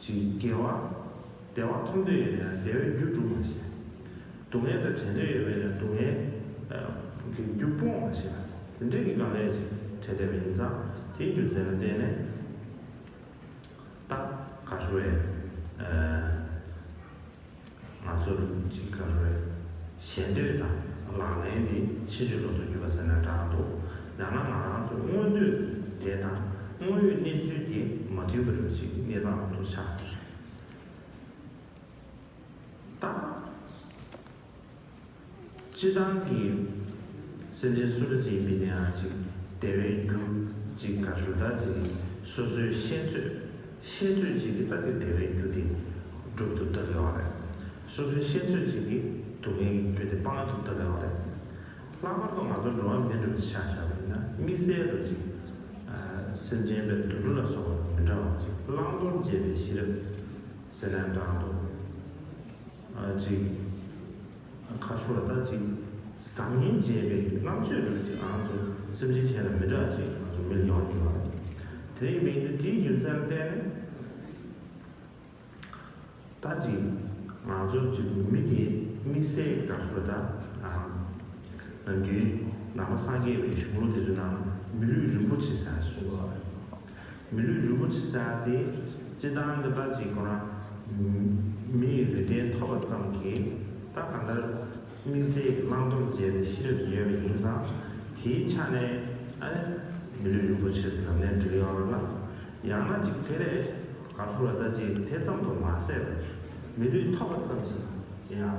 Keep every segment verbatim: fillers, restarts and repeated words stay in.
ཅིག་དགེ་བ་བདེ་བ་ཐོབ་འདོད་ཡོད་ན་ཡང་བདེ་བའི་རྒྱུ་སྒྲུབ་མ་ཤེས། སྡུག་བསྔལ་དང་བྲལ་འདོད་ཡོད་པས་ན་སྡུག་བསྔལ་གྱི་རྒྱུ་སྤོང་མ་ཤེས་པ། དེ་འདྲའི་གི་སྒང་ལས་ཅིག་བྲལ་བསྡད་པ་ཡིན་ཙང་དེའི་རྒྱུ་མཚན་ལ་བརྟེན་ནས་ད་ག་ཞུ་བས། ང་ཚོར་ཅིག་ག་རེ་ཞེ་འདོད་དང་ལག་ལེན་དེ་ཕྱིན་ཅི་ལོག་ཏུ་གྱུར་པ་ཟེར་ན་འདྲ་འདུག་ཡང་ན་ང་རང་ཚོ་མངོན་འདོད་དེ་དང་དངོས་ཡོད་གནས་ཚུལ་དེ་མ་མཐུན་པ་རུ་ཅིག་གནས་སྟངས་འདུག་ཆགས་ད། སྤྱི་བཏང་གི་སེམས་ཅན་སུ་འདྲ་ཅིག་ཡིན་པའི་ནའང་ཅིག་བདེ་བའི་རྒྱུ་ཅིག་ག་ཞུ་ད་ཅིག་སོ་སོའི་ཤེས་ཚོད་ཤེས་ཚོད་ཅིག་གིས་ད་དེ་བདེ་བའི་རྒྱུ་དེ་སྒྲུབ་ཐུབ་ཐུབ་ཡོད་རེད། སོ་སོའི་ཤེས་ཚོད་ཅིག་གིས་སྡུག་བསྔལ་གྱི་རྒྱུ་དེ་སྤང་ཐུབ་ཐུབ་ཡོད་རེད། ལྷག་པར་དུ་ང་ཚོ་འགྲོ་བ་མི་འདྲ་བ་ཆ་བཞག་པ་ཡིན་ན་དམིགས་བསལ་དུ་ཅིག་སེམས་ཅན་པའི་དུད་འགྲོ་ལ་སོགས་པ་དང་མི་འདྲ་བ་ཅིག་བླང་དོར་འབྱེད་པའི་ཤེས་རབ་ཟེར་ན་འདྲ་འདུག་ཅིག་ཁ་ཤོར་ད་ཅིག་བཟང་ངན་འབྱེད་པའི་རྣམ་དཔྱོད་རེ་ཅིག་ང་ཚོ་སེམས་ཅན་གཞན་དང་མི་འདྲ་ཅིག་ང་ཚོ་མི་ལ་ཡོང་གི་ཡོད་རེད། དེ་ཡིན་པའི་དུས་དེའི་རྒྱུ་མཚན་ལ་བརྟེན་ནས་ད་ཅིག་ང་ཚོ་ཅིག་མི་དེ་དམིགས་བསལ་ག་ཤོར་ད་ནམ་རྒྱུན་ནང་པ་སངས་རྒྱས་པའི་གཞུང་ལུགས་དེ་ཚོའི་ནང་མི་ལུས་རིན་པོ་ཆེ་ཟེར་གསུངས་ཡོད་རེད། མི་ལུས་རིན་པོ་ཆེ་ཟེར་ཡ་དེ་སྤྱི་བཏང་གི་ད་ཅིག་ཁོ་རང་མིའི་ལུས་རྟེན་ཐོབ་པ་ཙམ་གྱིས་ད་གང་ལྟར་དམིགས་བསལ་བླང་དོར་འབྱེད་པའི་ཤེས་རབ་ཅིག་ཡོད་པ་ཡིན་ཙང་དེའི་ཆ་ནས་ཨ་མི་ལུས་རིན་པོ་ཆེ་ཟེར་ལབ་ནས་འགྲིག་ཡོད་རེད་ལ། ཡང་ན་ཅིག་དེ་ལས་ག་ཚོད་ལ་ད་ཅིག་དེ་ཙམ་དུ་མ་ཟད་པར་མི་ལུས་ཐོབ་པ་ཙམ་ཞིག་ཡང་།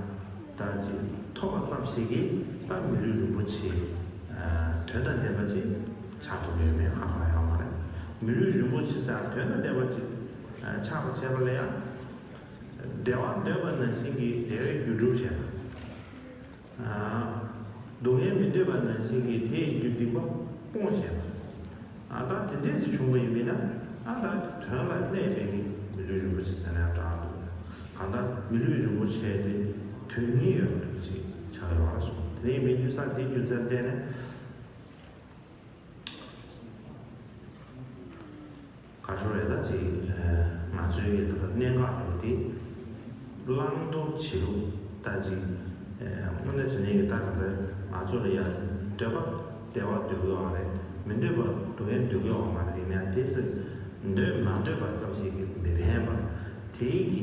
ད་ཅིག་ཐོབ་པ་ཙམ་ཞིག་གིས་ད་མི་ལུས་རིན་པོ་ཆེ་དོན་དང་ལྡན་པ་ཅིག་ཆགས་ཐུབ་ཡོད་མེད་ཧ་གོ་ཡོད་མ་རེད། མི་ལུས་རིན་པོ་ཆེ་ཟེར་དོན་དང་ལྡན་པ་ཅིག་ཆགས་པ་བྱས་པ་ལ་ཡང་བདེ་བ་འདོད་པ་ནང་བཞིན་གྱི་བདེ་བའི་རྒྱུ་སྒྲུབ་བྱས་ན། སྡུག་བསྔལ་མི་འདོད་པ་ནང་བཞིན་གྱི་དེའི་རྒྱུ་སྡིག་པ་སྤོང་བྱས་པ། ཨ་ད་དེ་འདྲས་ཅིག་བྱུང་བ་ཡིན་མིན་ན་ཨ་ད་དོན་ལ་གནས་པའི་མི་ལུས་རིན་པོ་ཆེ་ཟེར་ན་འདྲ་འདུག་གང་ལྟར་མི་ལུས་རིན་པོ་ཆེ་དེ་དོན་སྙིང་ཡོད་པ་ཅིག་ཆགས་ཡོད་པ་སོང་། དེ་ཡིན་མིན་དུས་ས་དེའི་རྒྱུ་མཚན་བརྟེན་ནས། ག་ཤོར་རེད་ད་ཅིག་ང་ཚོའི་ད་ལྟ་གནད་འགག་འདུག་དེ་བླང་དོར་བྱེད་ལུགས་ད་ཅིག་དངོས་གནས་བྱས་ན་ཡི་ད་ག་འདྲ་ང་ཚོ་ལ་ཡ་འདོད་པ་བདེ་བ་འདོད་ཀྱི་ཡོད་རེད། མི་འདོད་པ་སྡུག་བསྔལ་འདོད་ཀྱི་ཡོད་མ་རེད། ཡིན་ན་དེ་ཚོ་འདོད་མ་འདོད་པ་ཙམ་ཞིག་གིས་མི་ཕན་པར་དེའི་གི་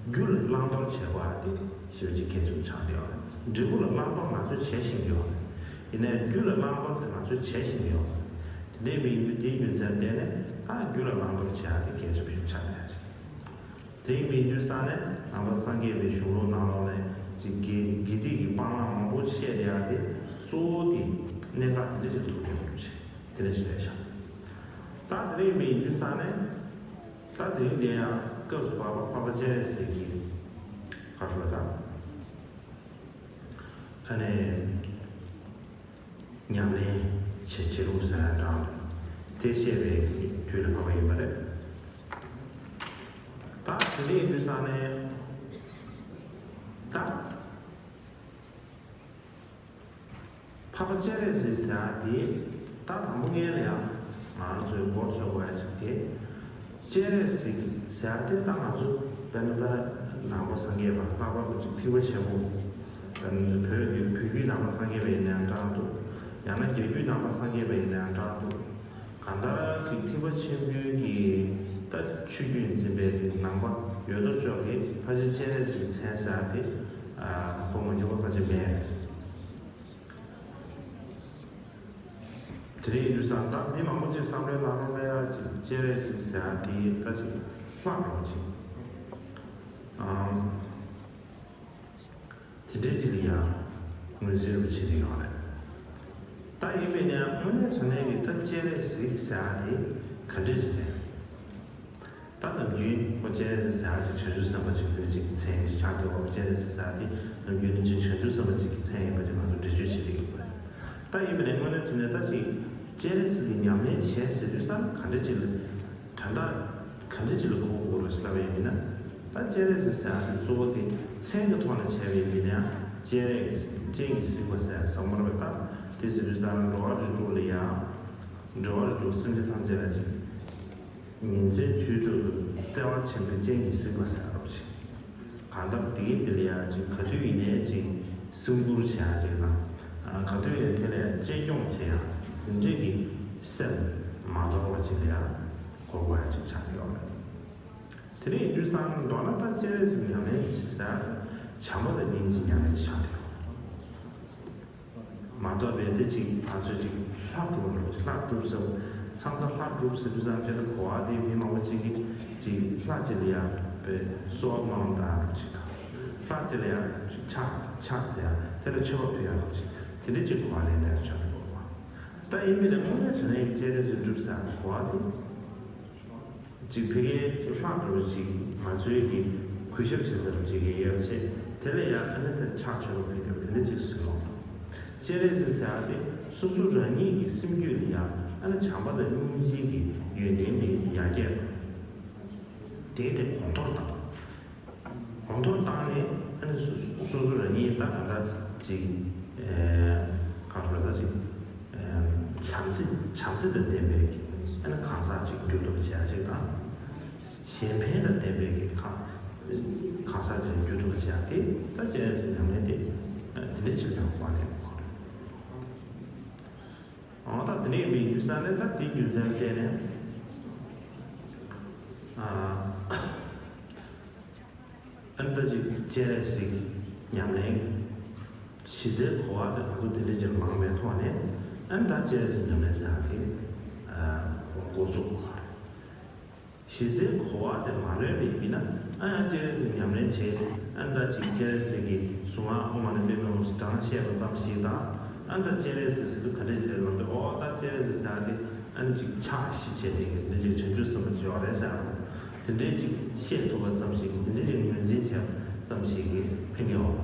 རྒྱུ་ལ་བླང་དོར་བྱེད་པ་དེ་ཞེ་པོ་ཅིག་གལ་ཆེན་པོ་ཆགས་བསྡད་ཡོད་རེད། འབྲས་བུ་ལ་བླང་དོར་ང་ཚོས་བྱེད་བཞིན་ཡོད་རེད། ཡིན་ནའི་རྒྱུ་ལ་བླང་དོར་དེ་ང་ཚོས་བྱེད་བཞིན་ཡོད་རེད། དེ་འདྲའི་མི་ཡིན་དུས་དེའི་རྒྱུ་མཚན་བརྟེན་ནས་ད་རྒྱུ་ལ་བླང་དོར་བྱེད་ཡག་དེ་གལ་ཆེན་པོ་ཞིག་ཆགས་བསྡད་ཅིང་། དེ་ཡིན་དུས་ས་ནས་ནང་པ་སངས་རྒྱས་པའི་གཞུང་ལུགས་ནང་ལོགས་ནས་ཅིག་དགེ་དགེ་སྡིག་གི་སྤང་བླང་མང་པོ་བཤད་བསྡད་ཡག་དེ་གཙོ་བོ་དེ་གནད་འགག་དེ་འདྲ་ཞིག་འདུག་དེ་འདྲ་ཞིག་དེ་འདྲ་ཞིག་རེད་ཤག་ད་དེ་འདྲ་ཡིན་དུས་ས་ནས་ད་དེ་རིང་འདི་ཡང་སྐབས་སུ་བབས་པ་འཕགས་པ་སྤྱན་རས་གཟིགས་ཀྱི་ག་ཤོར་དང་། ཨ་ནི་ཉམས་ལེན་བྱེད་བྱེད་ལུགས་ཟེར་ཡ་འདྲ་དེ་བཤད་པའི་དུས་ལ་བབས་པ་ཡིན་པ་རེད། ད་དེ་འདྲ་ཡིན་དུས་ས་ནས་ད་འཕགས་པ་སྤྱན་རས་གཟིགས་ཟེར་ཡ་དེ་ད་དང་པོ་ངས་ལ་ཡང་ང་རང་ཚོའི་མགོ་ཚོས་དགོས་ཡ་ཅིག་དེ། སྤྱན་རས་གཟིགས་ཟེར་ཡ་དེ་ད་ང་ཚོ་དཔེར་ན་ད་ནང་པ་སངས་རྒྱས་པ་ལྷག་པར་དུ་ཅིག་ཐེག་པ་ཆེན་པོ་དཔེར་ན་བོད་ཀྱི་བོད་བརྒྱུད་ནང་པ་སངས་རྒྱས་པ་ཡིན་ན་ཡང་འདྲ་འདུག་ཡང་ན་རྒྱ་བརྒྱུད་ནང་པ་སངས་རྒྱས་པ་ཡིན་ན་ཡང་འདྲ་འདུག་གང་ལྟར་ཅིག་ཐེག་པ་ཆེན་པོའི་གི་ད་ཆོས་བརྒྱུད་འཛིན་པའི་གི་ནང་པ་ཡོད་དོ་ཅོག་གིས་ཕལ་ཆེར་སྤྱན་རས་གཟིགས་མཚན་ཟེར་ཡ་དེ་གོ་མ་མྱོང་བ་ཕལ་ཆེར་མེད། དེ་རིང་ཡིན་དུས་ཙང་ད་མི་མང་པོ་ཅིག་བསམ་བློའི་ལྷ་རོ་ལ་ཡ་ཅིག་སྤྱན་རས་གཟིགས་ཟེར་ཡ་དེ་ད་ཅིག་ལྷག་རོགས་ཅིག་ཨང་། དེ་འདྲའི་ཅིག་ལ་ཡང་ངོས་འཛིན་རུ་བྱེད་ཀྱི་ཡོད་རེད། ད་ཡིན་པས་ན་དངོས་གནས་དྲང་གནས་ཀྱི་ད་སྤྱན་རས་གཟིགས་ཟེར་ཡ་དེ་ག་འདྲ་ཅིག་རེད། ད་ནམ་རྒྱུན་ཁོ་སྤྱན་རས་གཟིགས་ཟེར་ཡ་ཅིག་བྱང་ཆུབ་སེམས་དཔའ་ཅིག་དེ་ཅིག་མཚན་ཅིག་ཆགས་འདུག་གོ་སྤྱན་རས་གཟིགས་ཟེར་ཡ་དེ་ནམ་རྒྱུན་ནི་ཅིག་བྱང་ཆུབ་སེམས་དཔའ་ཅིག་གི་མཚན་ཡིན་པ་ཅིག་ང་ཚོ་འགྲེལ་བརྗོད་བྱེད་ཀྱི་ཡོད་རེད། ད་ཡིན་པས་ན་དངོས་གནས་དྲང་གནས་ད་ཅིག་སྤྱན་རས་གཟིགས་ཀྱི་ཉམས་ལེན་བྱས་ཟེར་དུས་ཙང་ག་འདྲ་ཅིག་ལ་དོན་དག་ག་འདྲ་ཅིག་ལ་གོ་དགོས་རེད་ལབ་པ་ཡིན་ན། ད་སྤྱན་རས་གཟིགས་ཟེར་ཡ་དེ་གཙོ་བོ་དེ་མཚན་གྱི་ཐོག་ནས་བྱས་པ་ཡིན་ན་སྤྱན་རས་ཀྱི་སྤྱན་གྱིས་གཟིགས་པ་ཟེར་ཡ་ཟེར་མ་རེད་པ། ད་དེ་ཟེར་དུས་ཙང་འགྲོ་བ་རིགས་དྲུག་ལ་ཡང་འགྲོ་བ་རིགས་དྲུག་སེམས་ཅན་ཐམས་ཅད་ལ་ཅིག་ཉིན་མཚན་དུས་དྲུག་ཏུ་བརྩེ་བ་ཆེན་པོས་སྤྱན་གྱིས་གཟིགས་པར་བྱ་རོགས་ཅིག་གང་ལྟར་དེའི་དེ་ལ་ཡང་ཅིག་ག་དུས་ཡིན་ནའི་ཅིག་སེམས་ཁུར་བྱ་ཅིག་དང་། ག་དུས་ཡིན་དེ་ལ་ཡང་གཅེས་སྐྱོང་བྱེད་ཡ་དེ་འདྲས་ཀྱི་སེམས་མ་དོར་བ་ཅིག་ལ་ཡང་གོ་དགོས་ཡ་ཅིག་ཆགས་ཡོད་རེད། དེ་ནས་ཡིན་དུས་ཙང་མདོར་ན་ད་སྤྱན་རས་གཟིགས་ཉམས་ལེན་ཟེར་བྱམས་པ་དང་སྙིང་རྗེ་ཉམས་ལེན་ཆགས་ཡོད། མ་གཏོགས་པའི་དེ་ཅིག་ང་ཚོས་ཅིག་ལྷ་སྒྲུབ་ལྷ་སྒྲུབ་ཟེར་མཚམས་མཚམས་ལྷ་སྒྲུབ་ཟེར་དུས་ཙམ་དེ་ལ་གོ་བ་དེ་མི་མང་པོ་ཅིག་གིས་ཅིག་ལྷ་ཅིག་ལ་ཡ་པའི་གསོལ་བ་སྨོན་ལམ་བཏབ་ཅིག་དང་། ལྷ་དེ་ལ་ཡ་ཅིག་ཕྱག་ཕྱག་འཚལ་ཡ་དེ་ལ་མཆོད་པ་ཕུལ་ཡ་ཅིག་དེ་འདྲ་ཅིག་གོ་བ་ལེན་ཡ་ཆགས་ཡོད་པ། ད་ཡིན་མིན་ནས་དངོས་གནས་དྲང་གནས་ཀྱི་སྤྱན་རས་གཟིགས་སྒྲུབ་ཟེར་གོ་བ་དེ། ཅིག་ཕ་གིའི་ལྷག་འགྲོ་ཅིག་ང་ཚོའི་གི་གུས་ཞབས་བྱེད་ས་རུ་ཅིག་གི་ཡོད་ཆེ། དེ་ལ་ཡང་ཨ་ནི་དེ་ཕྱག་མཆོད་པ་ཕུལ་ཐུབ་དེ་འདྲ་ཅིག་ཟེར་ལོ། སྤྱན་རས་གཟིགས་ཟེར་ཡག་དེ་སོ་སོ་རང་ཉིད་ཀྱི་སེམས་རྒྱུད་ལ་ཡང་ཨ་ནི་བྱམས་པ་དང་སྙིང་རྗེ་གི་ཡོན་ཏན་དེ་ཡར་རྒྱས་པ། དེ་དེ་གོང་མཐོར་བཏང་། གོང་མཐོར་བཏང་ནས་ཨ་ནི་སོ་སོ་སོ་རང་ཉིད་ད་ག་འདྲ་ཅིག་ཨེ་གང་ཞུ་ད་ཅིག་ཨེ་བྱམས་བརྩེ་བྱམས་བརྩེ་དང་ལྡན་པའི་ཨ་ནི་གང་ཟག་ཅིག་འགྱུར་ཐུབ་པ་བྱེད་ཡ་ཅིག་དང་། གཞན་ཕན་དང་ལྡན་པའི་གང་གང་ཟག་ཅིག་འགྱུར་ཐུབ་པ་བྱེད་ཡ་དེ་ད་སྤྱན་རས་གཟིགས་ཉམས་ལེན་དེ་དེ་འདྲ་ཅིག་ཡང་དགོངས་ནས་གོ་རེད། འོ་ད་དེ་འདྲ་ཡིན་པའི་ཡུལ་ས་ནས་ད་དེའི་རྒྱུ་མཚན་ལ་བརྟེན་ནས་ཨ། ཨ་ནི་ད་ཅིག་སྤྱན་རས་གཟིགས་ཉམས་ལེན་གཞི་རྩའི་གོ་བ་དེ་ང་ཚོ་དེ་འདྲ་ཅིག་མང་བའི་ཐོག་ནས་ཨ་ནི་ད་སྤྱན་རས་གཟིགས་ཉམས་ལེན་ཟེར་ཡག་དེ་འགོ་འགོ་བཙུགས་པ་རེད། གཞི་རྩའི་གོ་བ་དེ་མ་ལོན་པ་ཡིན་ན་ཨ་ཡང་སྤྱན་རས་གཟིགས་ཉམས་ལེན་བྱེད། ཨ་ནི་ད་ཅིག་སྤྱན་རས་གཟིགས་ཀྱི་གཟུངས་སྔགས་ཨོཾ་མ་ཎི་པདྨེ་ཧཱུྃ་ཞེས་གྲངས་བཤད་པ་ཙམ་ཞིག་དང་། ཨ་ནི་ད་སྤྱན་རས་གཟིགས་ཟེར་དུས་ག་འདྲ་ཞིག་རེད་ལབ་དུས་ཨོ་ད་སྤྱན་རས་གཟིགས་ཟེར་ཡག་དེ། ཨ་ནི་ཅིག་ཕྱག་བཞི་བྱས་ཏེ་འདི་ཅིག་བྱང་ཆུབ་སེམས་དཔའ་ཅིག་ཡོད་རེད་ཟེར་ཡག་དེ་འདྲའི་ཅིག་བཤད་ཐུབ་པ་ཙམ་ཞིག་གིས་དེ་འདྲའི་ཅིག་ངོས་འཛིན་བྱས་པ་ཙམ་ཞིག་གིས་ཕན་གྱི་ཡོད།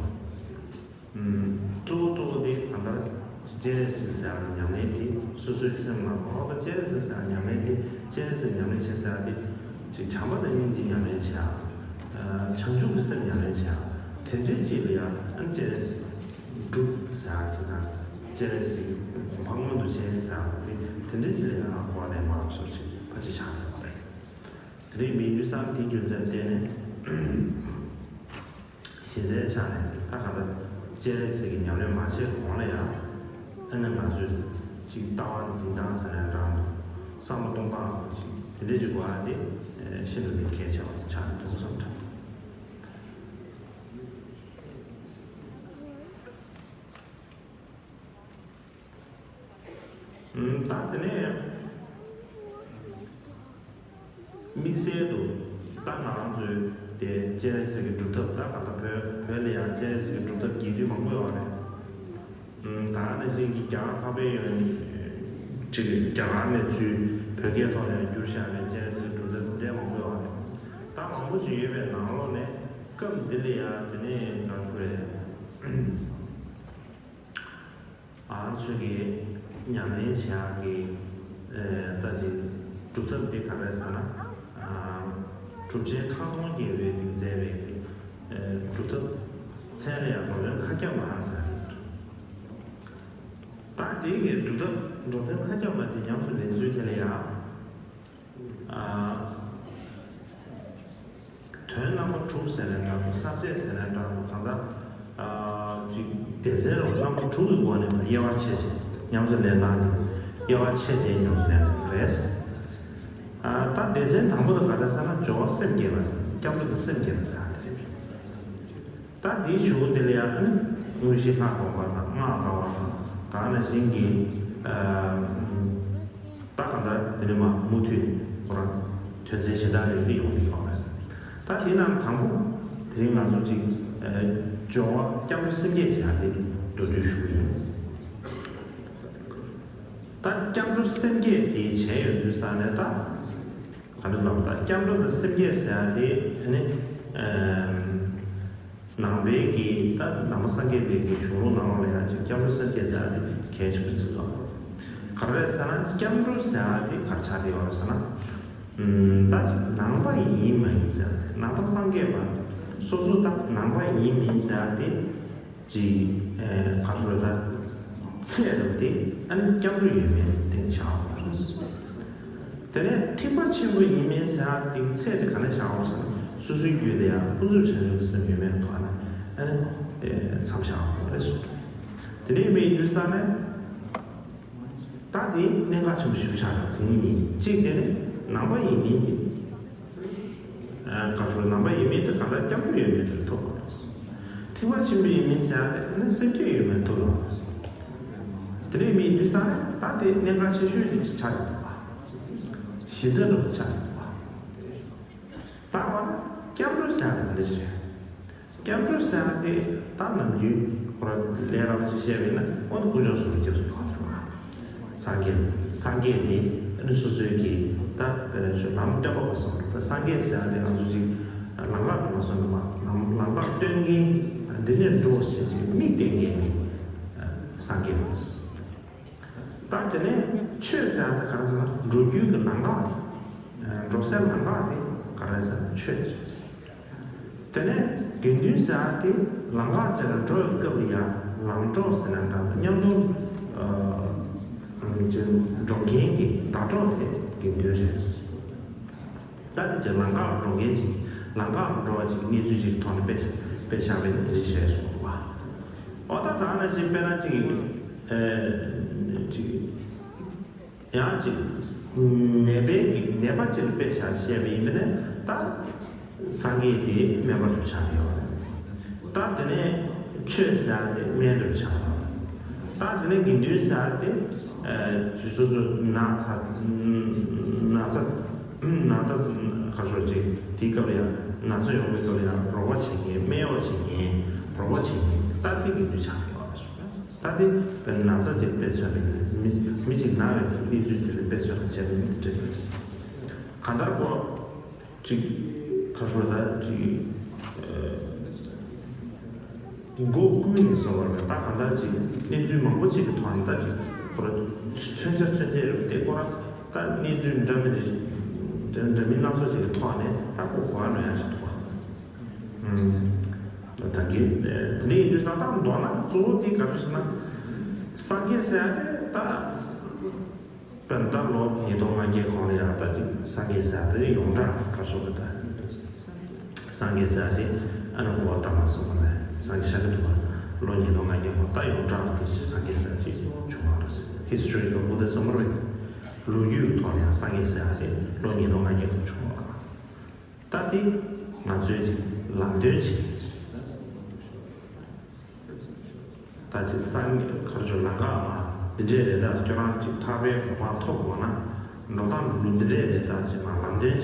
ཨུམ། གཙོ་བོ་གཙོ་བོ་དེ་གང་ལྟར་སྤྱན་རས་གཟིགས་ཟེར་ཡག་ཉམས་ལེན་དེ་སོ་སོའི་སེམས་ནང་གོ་བ་སྤྱན་རས་གཟིགས་ཟེར་ཡག་ཉམས་ལེན་དེ་སྤྱན་རས་གཟིགས་ཉམས་ལེན་བྱེད་ཟེར་ཡག་དེ་ཅིག་བྱམས་པ་དང་སྙིང་རྗེ་ཉམས་ལེན་བྱེད་ཡག་བྱང་ཆུབ་ཀྱི་སེམས་ཉམས་ལེན་བྱེད་ཡག་དེ་འདྲའི་ཅིག་ལ་ཡང་ཨ་ནི་སྤྱན་རས་གཟིགས་སྒྲུབ་ཟེར་ཡག་དེ་དང་སྤྱན་རས་གཟིགས་གོ་འཕང་མངོན་དུ་བྱེད་ཟེར་ཡག་དེ་དེ་འདྲའི་ཅིག་ལ་ཡང་གོ་བ་ལེན་དགོས་རབས་སོགས་ཅིག་ཕལ་ཆེར་ཆགས་ཡོད་པ་རེད། དེ་རིང་མི་ཡུལ་སང་དེ་རྒྱུ་མཚན་བརྟེན་ནས་གཞི་རྩའི་ཆ་ནས་ད་ག་ད་སྤྱན་རས་གཟིགས་ཀྱི་ཉམས་ལེན་མ་བྱས་གོང་ལ་ཡང་ཨ་ནི་ང་ཚོས་ཅིག་ལྟ་བ་འཛིན་སྟངས་ཟེར་ན་འདྲ་འདུག་བསམ་བློ་གཏོང་སྟངས་ཅིག་དེ་འདྲས་ཅིག་དགོས་ཡ་དེ་ཤིན་ཏུ་ནས་གལ་ཆེ་བ་ཆགས་འདུག་བསམ་དྲན། ད་དེ་ནས་དམིགས་བསལ་དུ་ད་ང་རང་ཚོའི་དེ་སྤྱན་རས་གཟིགས་ཀྱི་སྒྲུབ་ཐབས་ད་ག་ད་བོད་བོད་ལ་ཡང་སྤྱན་རས་གཟིགས་ཀྱི་སྒྲུབ་ཐབས་རྒྱས་བསྡུས་མང་པོ་ཡོད་རེད། ད་ནང་བཞིན་གྱི་རྒྱ་གར་འཕགས་པའི་ཡུལ་ཅིག་རྒྱ་གར་ནས་ཚུར་བོད་སྐད་ཐོག་ནས་བསྒྱུར་བཞག་པའི་སྤྱན་རས་གཟིགས་སྒྲུབ་ཐབས་འདི་འདྲའི་མང་པོ་ཡོད་རེད། ད་མང་པོ་ཞིག་ཡོད་པའི་ནང་ལོགས་ནས་སྐབས་འདི་ལ་ཡང་དེ་ནས་འགའ་ཞུ་རེད། ང་ཚོས་ཀྱི་ཉམས་ལེན་བྱེད་ཡག་གི་ད་ཅིག་སྒྲུབ་ཐབས་འདི་ག་རེ་ཟེར་ན། གྲུབ་ཆེན་ཐང་སྟོང་རྒྱལ་པོས་ཀྱི་མཛད་པའི་གི་སྒྲུབ་ཐབས་མཚན་ལ་ཡང་མདོ་དོན་མཁའ་ཁྱབ་མ་ཟེར། ད་དེ་གི་སྒྲུབ་ཐབས་མདོ་དོན་མཁའ་ཁྱབ་མ་དེ་ཉམས་སུ་ལེན་ཚུལ་དེ་ལ་ཡང་། དོན་རྣམ་པ་དྲུག་ཟེར་ནའི་འདྲ་འདུག་ས་བཅད་ཟེར་ནའི་འདྲ་འདུག་ད་ལྟ་ཅིག་སྡེ་ཚན་རུ་རྣམ་པ་དྲུག་གི་སྒོ་ནས་དབྱེ་བ་ཕྱེ་བྱས་ཉམས་སུ་ལེན་སྟངས་དེ་དབྱེ་བ་ཕྱེ་བྱས་ཉམས་སུ་ལེན་སྟངས་རེད། ད་སྡེ་ཚན་དང་པོ་དེ་ག་རེ་ཟེར་ན་སྦྱོར་བ་སེམས་བསྐྱེད་པ་ཟེར་སྐྱབས་འགྲོ་དང་སེམས་བསྐྱེད་པ་ཟེར་བ་དེ་རེད། ད་དེའི་གཞུག་དེ་ལ་ཡང་ཨ་ནི་དངོས་གཞི་ལྷ་སྒོམ་པ་དང་སྔགས་བཟླ་བ་དང་ད་ག་ནང་བཞིན་གྱི་ད་གང་ལྟར་དེ་ནས་མ་མུ་མཐུད་ཁོ་རང་དོན་ཚན་གཞན་དག་རེ་རེ་ཡོང་གི་ཡོད་རེད། ད་དེའི་ནང་དང་པོ་དེ་རིང་ང་ཚོ་ཅིག་སྦྱོར་བ་སྐྱབས་འགྲོ་སེམས་བསྐྱེད་ཟེར་ཡ་དེ་མདོར་བསྡུས་ཞུ་གི་ཡིན། ད་སྐྱབས་འགྲོ་སེམས་བསྐྱེད་དེ་བྱས་ཡོང་དུས་ཙང་ནས་ད་ག་འདྲ་ལབ་ད་སྐྱབས་འགྲོ་དང་སེམས་བསྐྱེད་ཟེར་ཡ་དེ་ཨ་ནི། ནང་པའི་གི་ད་ནང་པ་སངས་རྒྱས་པའི་གི་གཞུང་ལུགས་ནང་ལོགས་ལ་ཡང་ཅིག་སྐྱབས་འགྲོ་སེམས་བསྐྱེད་ཟེར་ཡ་དེ་གལ་ཆེན་པོ་བརྩི་འདུག་ག་རེ་རེད་ཟེར་ན་སྐྱབས་འགྲོ་ཟེར་ཡ་དེ་ག་རེ་ཆགས་བསྡད་ཡོད་རེད་ཟེར་ན། ད་ཅིག་ནང་པ་ཡིན་མ་ཡིན་ཟེར་ཡ་དེ་ནང་པ་སངས་རྒྱས་པ་སོ་སོ་ད་ནང་པ་ཡིན་མིན་ཟེར་ཡ་དེ་ཅིག་ག་རེ་ཟེར་ད་ཚད་རབ་དེ་ཨ་ནི་སྐྱབས་འགྲོ་ཡོད་མེད་དེ་བཞག་པ་རེད། དེ་ནས་ཐེག་པ་ཆེན་པོ་ཡིན་མིན་ཟེར་ཡག་དེ་གི་ཚད་དེ་ག་ནས་བཞག་འོང་ཟེར་ན། སོ་སོའི་རྒྱུད་དེ་ཡང་ཀུན་རྫོབ་བྱང་ཆུབ་ཀྱི་སེམས་ཡོད་མེད་ཐོག་ནས་ཨ་ནི་མཚམས་བཞག་འོང་རེད་གསུངས། དེ་འདྲ་ཡིན་པའི་དུས་ཙ་ན། ད་དེ་གནད་འགག་ཆེན་པོ་ཞིག་ཆགས་འདུག་དེ་གཉིས་གཅིག་དེ་ནི་ནང་པ་ཡིན་མིན་གྱི། ཨ། བཀའ་ཤོག་ནང་པ་ཡིན་མིན་དེ་གང་ལྟར་སྐྱབས་འགྲོ་ཡོད་མེད་དེར་ཐུག་པ་རེད། ཐེག་པ་ཆེན་པོ་ཡིན་མིན་ཟེར་ཡག་དེ་ནི་སེམས་བསྐྱེད་ཡོད་མེད་ཐུག་པ་རེད། དེ་འདྲ་ཡིན་པའི་དུས་ཙ་ན་ད་དེ་གནད་འགག་ཆེ་ཤོས་ཅིག་ཆགས་འདུག་པ། གཞི་རྩ་འདྲ་པོ་ཆགས་འདུག་པ། ད་འོ་ན་སྐྱབས་འགྲོ་ཟེར་ཡག་དེ་འདྲ་ཞིག་རེད། སྐྱབས་འགྲོ་ཟེར་ཡག་དེ་ད་ནམ་རྒྱུན་ཁོ་རང་ལས་སླ་པོ་ཅིག་བཤད་པ་ཡིན་ན། འོ་ན་དཀོན་མཆོག་གསུམ་ལ་སྐྱབས་སུ་འགྲོ་བ་དེ་རེད་པ། སངས་རྒྱས། སངས་རྒྱས་དེ་ཨ་ནི་སོ་སོའི་གི་ད་དཔེར་ན་ཆོས་ལམ་སྟོན་པ་པོ་སོགས་རེད། ད་སངས་རྒྱས་ཟེར་ཡག་དེ་ང་ཚོ་ཅིག་ལམ་ཁ་དེ་མ་སོང་ནས་མ་ལམ་ལམ་ཁ་སྟོན་མཁན། འདི་ནས་འགྲོ་ཞེས་ཅིག་མིག་སྟོན་མཁན་དེ་སངས་རྒྱས་རེད། ད་དེ་ནས་ཆོས་ཟེར་ཡག་དེ་ག་རེ་ཟེར་ན་འགྲོ་རྒྱུའི་གི་ལམ་ཁ་དེ། འགྲོ་སའི་ལམ་ཁ་དེ་ག་རེ་ཟེར་ན་ཆོས་དེ་རེད། དེ་ནས་དགེ་འདུན་ཟེར་ཡག་དེ་ལམ་ཁ་དེ་ལ་འགྲོ་བའི་སྐབས་ལ་ཡང་ལམ་གྲོགས་ཟེར་ན་འདྲ། མཉམ་དུ་ཨ་ཅིག་འགྲོ་མཁན་གྱི་ཟླ་གྲོགས་དེ་དགེ་འདུན་རེད། ད་དེ་ཅིག་ལམ་ཁ་ལ་འགྲོ་མཁན་ཅིག་ལམ་ཁ་ལ་འགྲོ་བ་ཅིག་གནས་ཚུལ་ཅིག་གི་ཐོག་ནས་དཔེ་དཔེ་བཞག་པ་ཡིན་ན་དེ་འདྲ་ཅིག་རེད་གསུངས་འདུག་པ། འོ་ད་ད་ནང་བཞིན་དཔེར་ན་ཅིག་ཨ་ཅིག་ཡང་ཅིག་ནད་པའི་གི་ནད་པ་ཅིག་ལ་དཔེ་བཞག་བཤད་པ་ཡིན་པ་ན། ད་སངས་རྒྱས་དེ་སྨན་པ་འདྲ་པོ་ཆགས་ཡོད་རེད། ད་དེ་ནས་ཆོས་ཟེར་ཡག་དེ་སྨན་འདྲ་པོ་ཆགས་ཡོད་རེད། ད་དེ་ནས་དགེ་འདུན་ཟེར་ཡག་དེ་ཨ་ཅིག་སོ་སོ་ན་ཚ་ན་ཚ་ན་ཚ་ག་ཤོག་ཅིག་དེའི་སྐབས་ལ་ཡང་ན་ཚ་ཡོང་བའི་སྐབས་ལ་ཡང་རོགས་པ་བྱེད་མཁན། སྨན་གཡོག་བྱེད་མཁན། རོགས་པ་བྱེད་མཁན། ད་དེ་དགེ་འདུན་ཆགས་ཡོད་རེད། ད་དེ་དཔེར་ན་ན་ཚ་ཅིག་དཔེ་མཚོན་པ་ཡིན་ན། མི་མི་ཅིག་ན་བའི་གནས་ཚུལ་དེ་ལ་དཔེ་མཚོན་པ་བྱས་པ་ཡིན་ན་དེ་འདྲ་རེད། གང་ལྟར་ཁོ་ཅིག་ག་ཤོག་ད་ཅིག་ཨ་མགོ་བཀུག་ནས་སོང་བ་རེད། ད་གང་ལྟར་ཅིག་གནས་ཚུལ་མང་པོ་ཅིག་གི་ཐོག་ནས་ད་ཅིག་ཁོ་རང་མཚོན་ཆ་མཚོན་ཆ་རེད་དེ། ཁོ་རང་ད་གནས་ཚུལ་འདྲ་མི་འདྲ་འདྲ་མི་སྣ་ཚོགས་ཅིག་གི་ཐོག་ནས་ད་ཁོ་གོ་བ་ལོན་ཡག་ཅིག་འདུག་པ། ད་གིན་དེ་འདྲ་ཡིན་དུས་ཙང་ད་མདོར་ན་གཙོ་བོ་དེ་ག་རེ་ཟེར་ན། སངས་རྒྱས་ཟེར་ཡག་དེ་ད་དཔེར་ན་ད་ལོ་ཉིས་སྟོང་ལྔ་བརྒྱའི་གོང་ལ་ཡང་ད་ཅིག་སངས་རྒྱས་ཟེར་ཡག་དེ་ཡོངས་གྲགས་ག་རེ་ཟེར་དགོས་རེད། ད་སངས་རྒྱས་ཟེར་ཡག་དེ་ཨ་ནི་གོ་བ་ལྟ་མ་སོང་བ་ནས་སངས་རྒྱས་ཤར་གྱི་འདུག་པ། ལོ་ཉིས་སྟོང་ལྔ་བརྒྱའི་གོང་ད་ཡོངས་གྲགས་ལ་དེ་ཅིག་སངས་རྒྱས་ཟེར་ཡག་ཅིག་བྱུང་བ་རེད། ཧི་སི་ཊོ་རི་ཀལ་ཨོ་དེ་ཚང་མ་རེད། ལོ་རྒྱུས་ཀྱི་ཐོག་ནས་ཡང་སངས་རྒྱས་ཟེར་ཡག་དེ་ལོ་ཉིས་སྟོང་ལྔ་བརྒྱའི་གོང་བྱུང་བ་རེད། ད་དེ་ང་ཚོའི་ཅིག་ལམ་སྟོན་བྱེད་མཁན་ཅིག་ད་ཅིག་སངས་རྒྱས་ག་རེ་ཟེར། ལམ་ཁ་མ་འདི་འདྲས་རེད། ད་ཁྱོད་རང་ཅིག་ཐར་པའི་གོ་འཕང་ཐོབ་དགོས་ན། འགྲོ་སྟངས་འདི་འདྲས་རེད། ད་ཅིག་མ་ལམ་སྟོན་བྱེད།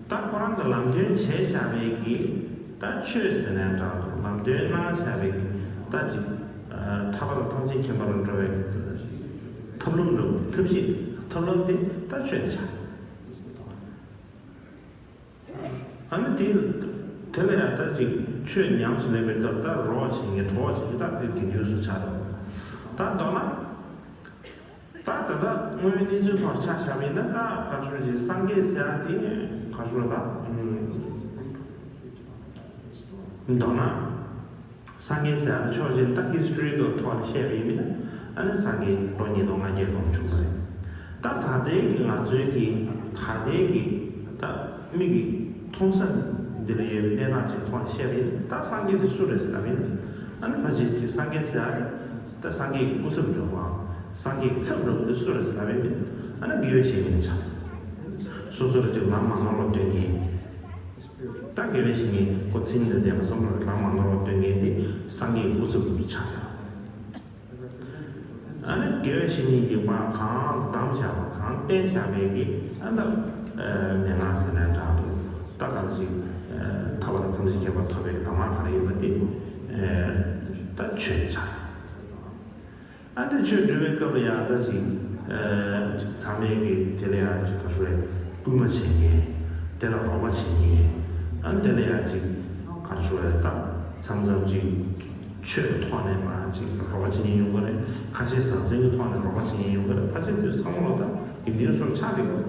ད་ཁོ་རང་གི་ལམ་སྟོན་བྱས་བཞག་པའི་གི་ད་ཆོས་ཟེར་ནའི་འདྲ། ལམ་སྟོན་གནང་བཞག་པའི་གི་ད་ཅིག་ཨ་ཐར་པ་དང་ཐམས་ཅད་མཁྱེན་པ་ལ་འགྲོ་བའི་ཐབས་ལམ་འདྲ་པོ། ཐབས་ཤེས་ཐབས་ལམ་དེ་ད་ཆོས་དེ་ཆགས། ཨ་ནི་དེ་དེ་ལ་ཡང་ད་ཅིག་ཆོས་ཉམས་སུ་ལེན་པའི་སྐབས་ད་རོགས་བྱེད་མཁན་གྲོགས་བྱེད་མཁན་ད་དེ་དགེ་འདུན་སུ་ཆགས་རེད། ད་མདོར་ན་ད་ད་ལྟ་དངོས་ཡོད་གནས་ཚུལ་ཐོག་ཆ་བཞག་པ་ཡིན་ན། ད་ག་རེ་ཟེར། སངས་རྒྱས་ཟེར་ཡག་དེ་ག་རེ་ཟེར། ད་མདོར་ན། སངས་རྒྱས་ཟེར་ཡག་ཕྱོགས་གཅིག་ནས་ད་ཧི་སི་ཊོ་རི་ཀལ་ཐོག་ནས་བཤད་པ་ཡིན་ན། ཨ་ནི་སངས་རྒྱས་ལོ་ཉིས་སྟོང་ལྔ་བརྒྱའི་གོང་བྱུང་བ་རེད། ད་ད་ལྟའི་གི་ང་ཚོའི་གི་ད་ལྟའི་གི་ད་མིག་གིས་མཐོང་ས་འདི་ལ་ཡོད་པའི་གནས་སྟངས་ཅིག་ཐོག་ནས་བཤད་པ་ཡིན་ན། ད་སངས་རྒྱས་དེ་སུ་རེད་ཟེར་ལབ་ཡིན་ན། ཨ་ནི་ཕལ་ཆེར་གྱིས་སངས་རྒྱས་ཟེར་ཡག་དེ་ད་སངས་རྒྱས་ཀྱི་སྐུ་ཚབ་འདྲ་པོ། སངས་རྒྱས་ཀྱི་ཚབ་འདྲ་པོ་དེ་སུ་རེད་ཟེར་ལབ་ཡིན་ན། ཨ་ནི་དགེ་བའི་བཤེས་གཉེན་ཆགས། སོ་སོ་ལ་ཅིག་ལམ་མ་ནོར་བ་སྟོན་མཁན། ད་དགེ་བའི་བཤེས་གཉེན་ཁོ་མཚན་ཉིད་དང་ལྡན་པ་གསུམ་ལ་ལམ་མ་ནོར་བ་སྟོན་མཁན་དེ་སངས་རྒྱས་ཀྱི་སྐུ་ཚབ་ཏུ་ཆགས་ཡོད། ཨ་ནི་དགེ་བའི་བཤེས་གཉེན་གྱིས་མར་གང་གདམས་བཞག་པ། གང་བསྟན་བཞག་པའི་གི་ཨ་ནི་མན་ངག་ཟེར་ནའི་འདྲ་འདུག་ད་གང་ཞིག་ཐར་པ་དང་ཐམས་ཅད་མཁྱེན་པ་ཐོབ་པའི་གདམས་ངག་ག་རེ་ཡིན་པ་དེ་ད་ཆོས་ཆགས། ཨ་ནི་ཆོས་སྒྲུབ་པའི་སྐབས་ལ་ཡང་ད་ཅིག་ཨ་ཅིག་ཚང་མས་ཀྱི་དེ་ལ་ཡང་ཅིག་ག་རེ་ཟེར། སྐུལ་མ་བྱེད་མཁན། དེ་ལ་རོགས་པ་བྱེད་མཁན། ཨ་ནི་དེ་ལ་ཡང་ཅིག་ག་རེ་ཟེར། ད་མཚམས་མཚམས་ཅིག་ཆོས་ཐོག་ནས་མར་ཅིག་རོགས་པ་བྱེད་མཁན་ཡོང་གི་རེད། ཁ་ཆེ་ཟང་ཟིང་གི་ཐོག་ནས་རོགས་པ་བྱེད་མཁན་ཡོང་གི་རེད། ཕལ་ཆེར་དེ་ཚང་མ་ལ་ད་དགེ་འདུན་སོགས་ཆགས་ཀྱི་ཡོད།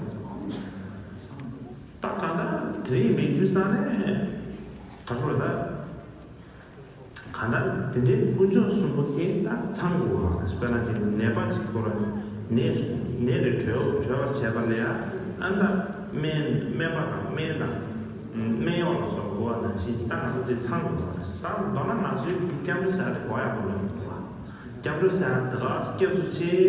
ད་གང་ལྟར་དེ་ཡིན་པའི་དུས་ཙ་ནས་ག་རེ་ཟེར། ད་གང་ལྟར་དེ་འདྲའི་དཀོན་མཆོག་གསུམ་པོ་དེ་ད་ཚང་དགོས་པ། དཔེར་ན་ཅིག་ནད་པ་ཅིག་ཁོ་རང་ནད་ ནད་ལས་གྲོལ་གྲོལ་བར་བྱས་པ་ལ་ཡང་ཨ་ནི་ད་སྨན་སྨན་པ་དང་སྨན་དང་སྨན་གཡོག་ལ་སོགས་དགོས་པ་ནང་བཞིན་ད་ང་ཚོ་དེ་ཚང་དགོས་པ་རེད། ད་མདོར་ན་ང་ཚོའི་སྐྱབས་འགྲོ་ཟེར་ཡ་དེ་གོ་ཡག་པོ་ལོན་དགོས་པ། སྐྱབས་འགྲོ་ཟེར་ཡ་དེ་ག་སྐྱབས་སུ་མཆི།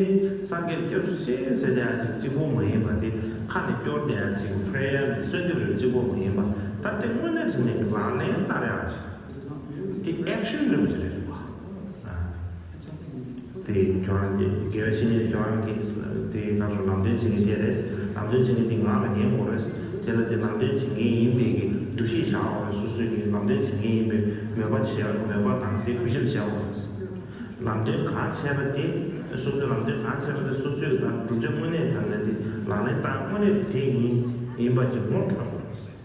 སངས་རྒྱས་སྐྱབས་སུ་མཆི་ཟེར་བསྡད་ཡ་ཅིག་གཅིག་པོ་མ་ཡིན་པ། དེ་ཁ་ནས་སྐྱོར་བསྡད་ཡ་ཅིག་པྲེ་ཡར་ནས་གསོལ་འདེབས་རེ་གཅིག་པོ་མ་ཡིན་པ། ད་དེ་དངོས་གནས་དྲང་གནས་ཀྱི་ལག་ལེན་བསྟར་ཡ་ཅིག་དེ་ཨེག་ཤན་འདྲ་པོ་ཅིག་རེད་འདུག་པ། དེ་ཁྱོད་རང་གི་དགེ་བའི་བཤེས་གཉེན་ཁྱོད་རང་གིས་དེ་ག་སོ་ལམ་སྟོན་བྱེད་མཁན་དེ་རེད། ལམ་སྟོན་བྱེད་མཁན་དེ་ངག་ལ་ཉན་དགོས་རེད། དེ་ལ་དེ་ལམ་སྟོན་བྱེད་མཁན་ཡིན་པའི་གི་འདུ་ཤེས་བཞག་དགོས་རེད། སོ་སོའི་གི་ལམ་སྟོན་བྱེད་མཁན་ཡིན་པའི་མོས་པ་བྱས་མོས་པ་དང་དེ་གུས་ཞབས་བྱས་དགོས་རེད། ལམ་སྟོན་གང་བྱས་པ་དེ་སོ་སོའི་ལམ་སྟོན་གང་བྱས་པ་དེ་སོ་སོའི་དང་བསྒྲུབ་བྱ་དངོས་གནས་དྲང་གནས་དེ་ལག་ལེན་བསྟར་དངོས་གནས་དེ་ཡིན་ཡིན་པ་ཅིག་ངོ་འཕྲོད་དགོས་རེད།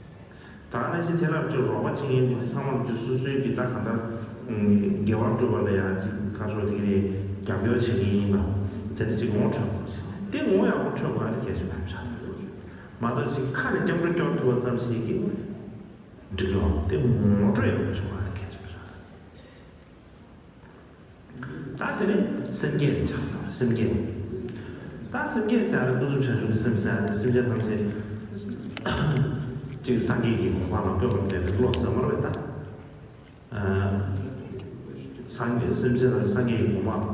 ད་ནང་བཞིན་དེ་ལ་ཅིག་རོགས་པ་བྱེད་མཁན་དེ་ཚང་མ་ཅིག་སོ་སོའི་གི་ད་གང་ལྟར་དགེ་བ་སྒྲུབ་པ་ལ་ཡང་ཅིག་ཁ་ཕྱོགས་དེ་ནས་རྒྱབ་སྐྱོར་བྱེད་མཁན་ཡིན་པ་དེ་འདྲ་ཅིག་ངོ་འཕྲོད་དགོས་རེད། དེ་ངོ་ཡག་པོ་འཕྲོད་དགོས་ཡ་དེ་གལ་ཆེན་པོ་ཡིན་པ་ཆགས་ཡོད་རེད། མ་གཏོགས་ཅིག་ཁ་ནས་སྐྱབས་འགྲོ་སྐྱོར་ཐུབ་པ་ཙམ་ཞིག་གིས་འགྲིག་གི་མ་རེད། དེ་ངོ་སྤྲོད་ཡག་པོ་བྱུང་བ་གལ་ཆེན་པོ་རེད། ད་དེ་ནས་སེམས་བསྐྱེད་ཆགས་ཡོང་། སེམས་བསྐྱེད། ད་སེམས་བསྐྱེད་ཟེར་ཡ་ལ་ཀུན་རྫོབ་བྱང་ཆུབ་ཀྱི་སེམས་ཟེར་ཡ་ནི་སེམས་ཅན་ཐམས་ཅད་ཅིག་སངས་རྒྱས་ཀྱི་གོ་འཕང་ལ་བཀོད་པར་འདོད་པའི་བློ་ཟེར་མ་རེད་པས་ད། སངས་རྒྱས་སེམས་ཅན་ཐམས་ཅད་སངས་རྒྱས་ཀྱི་གོ་འཕང་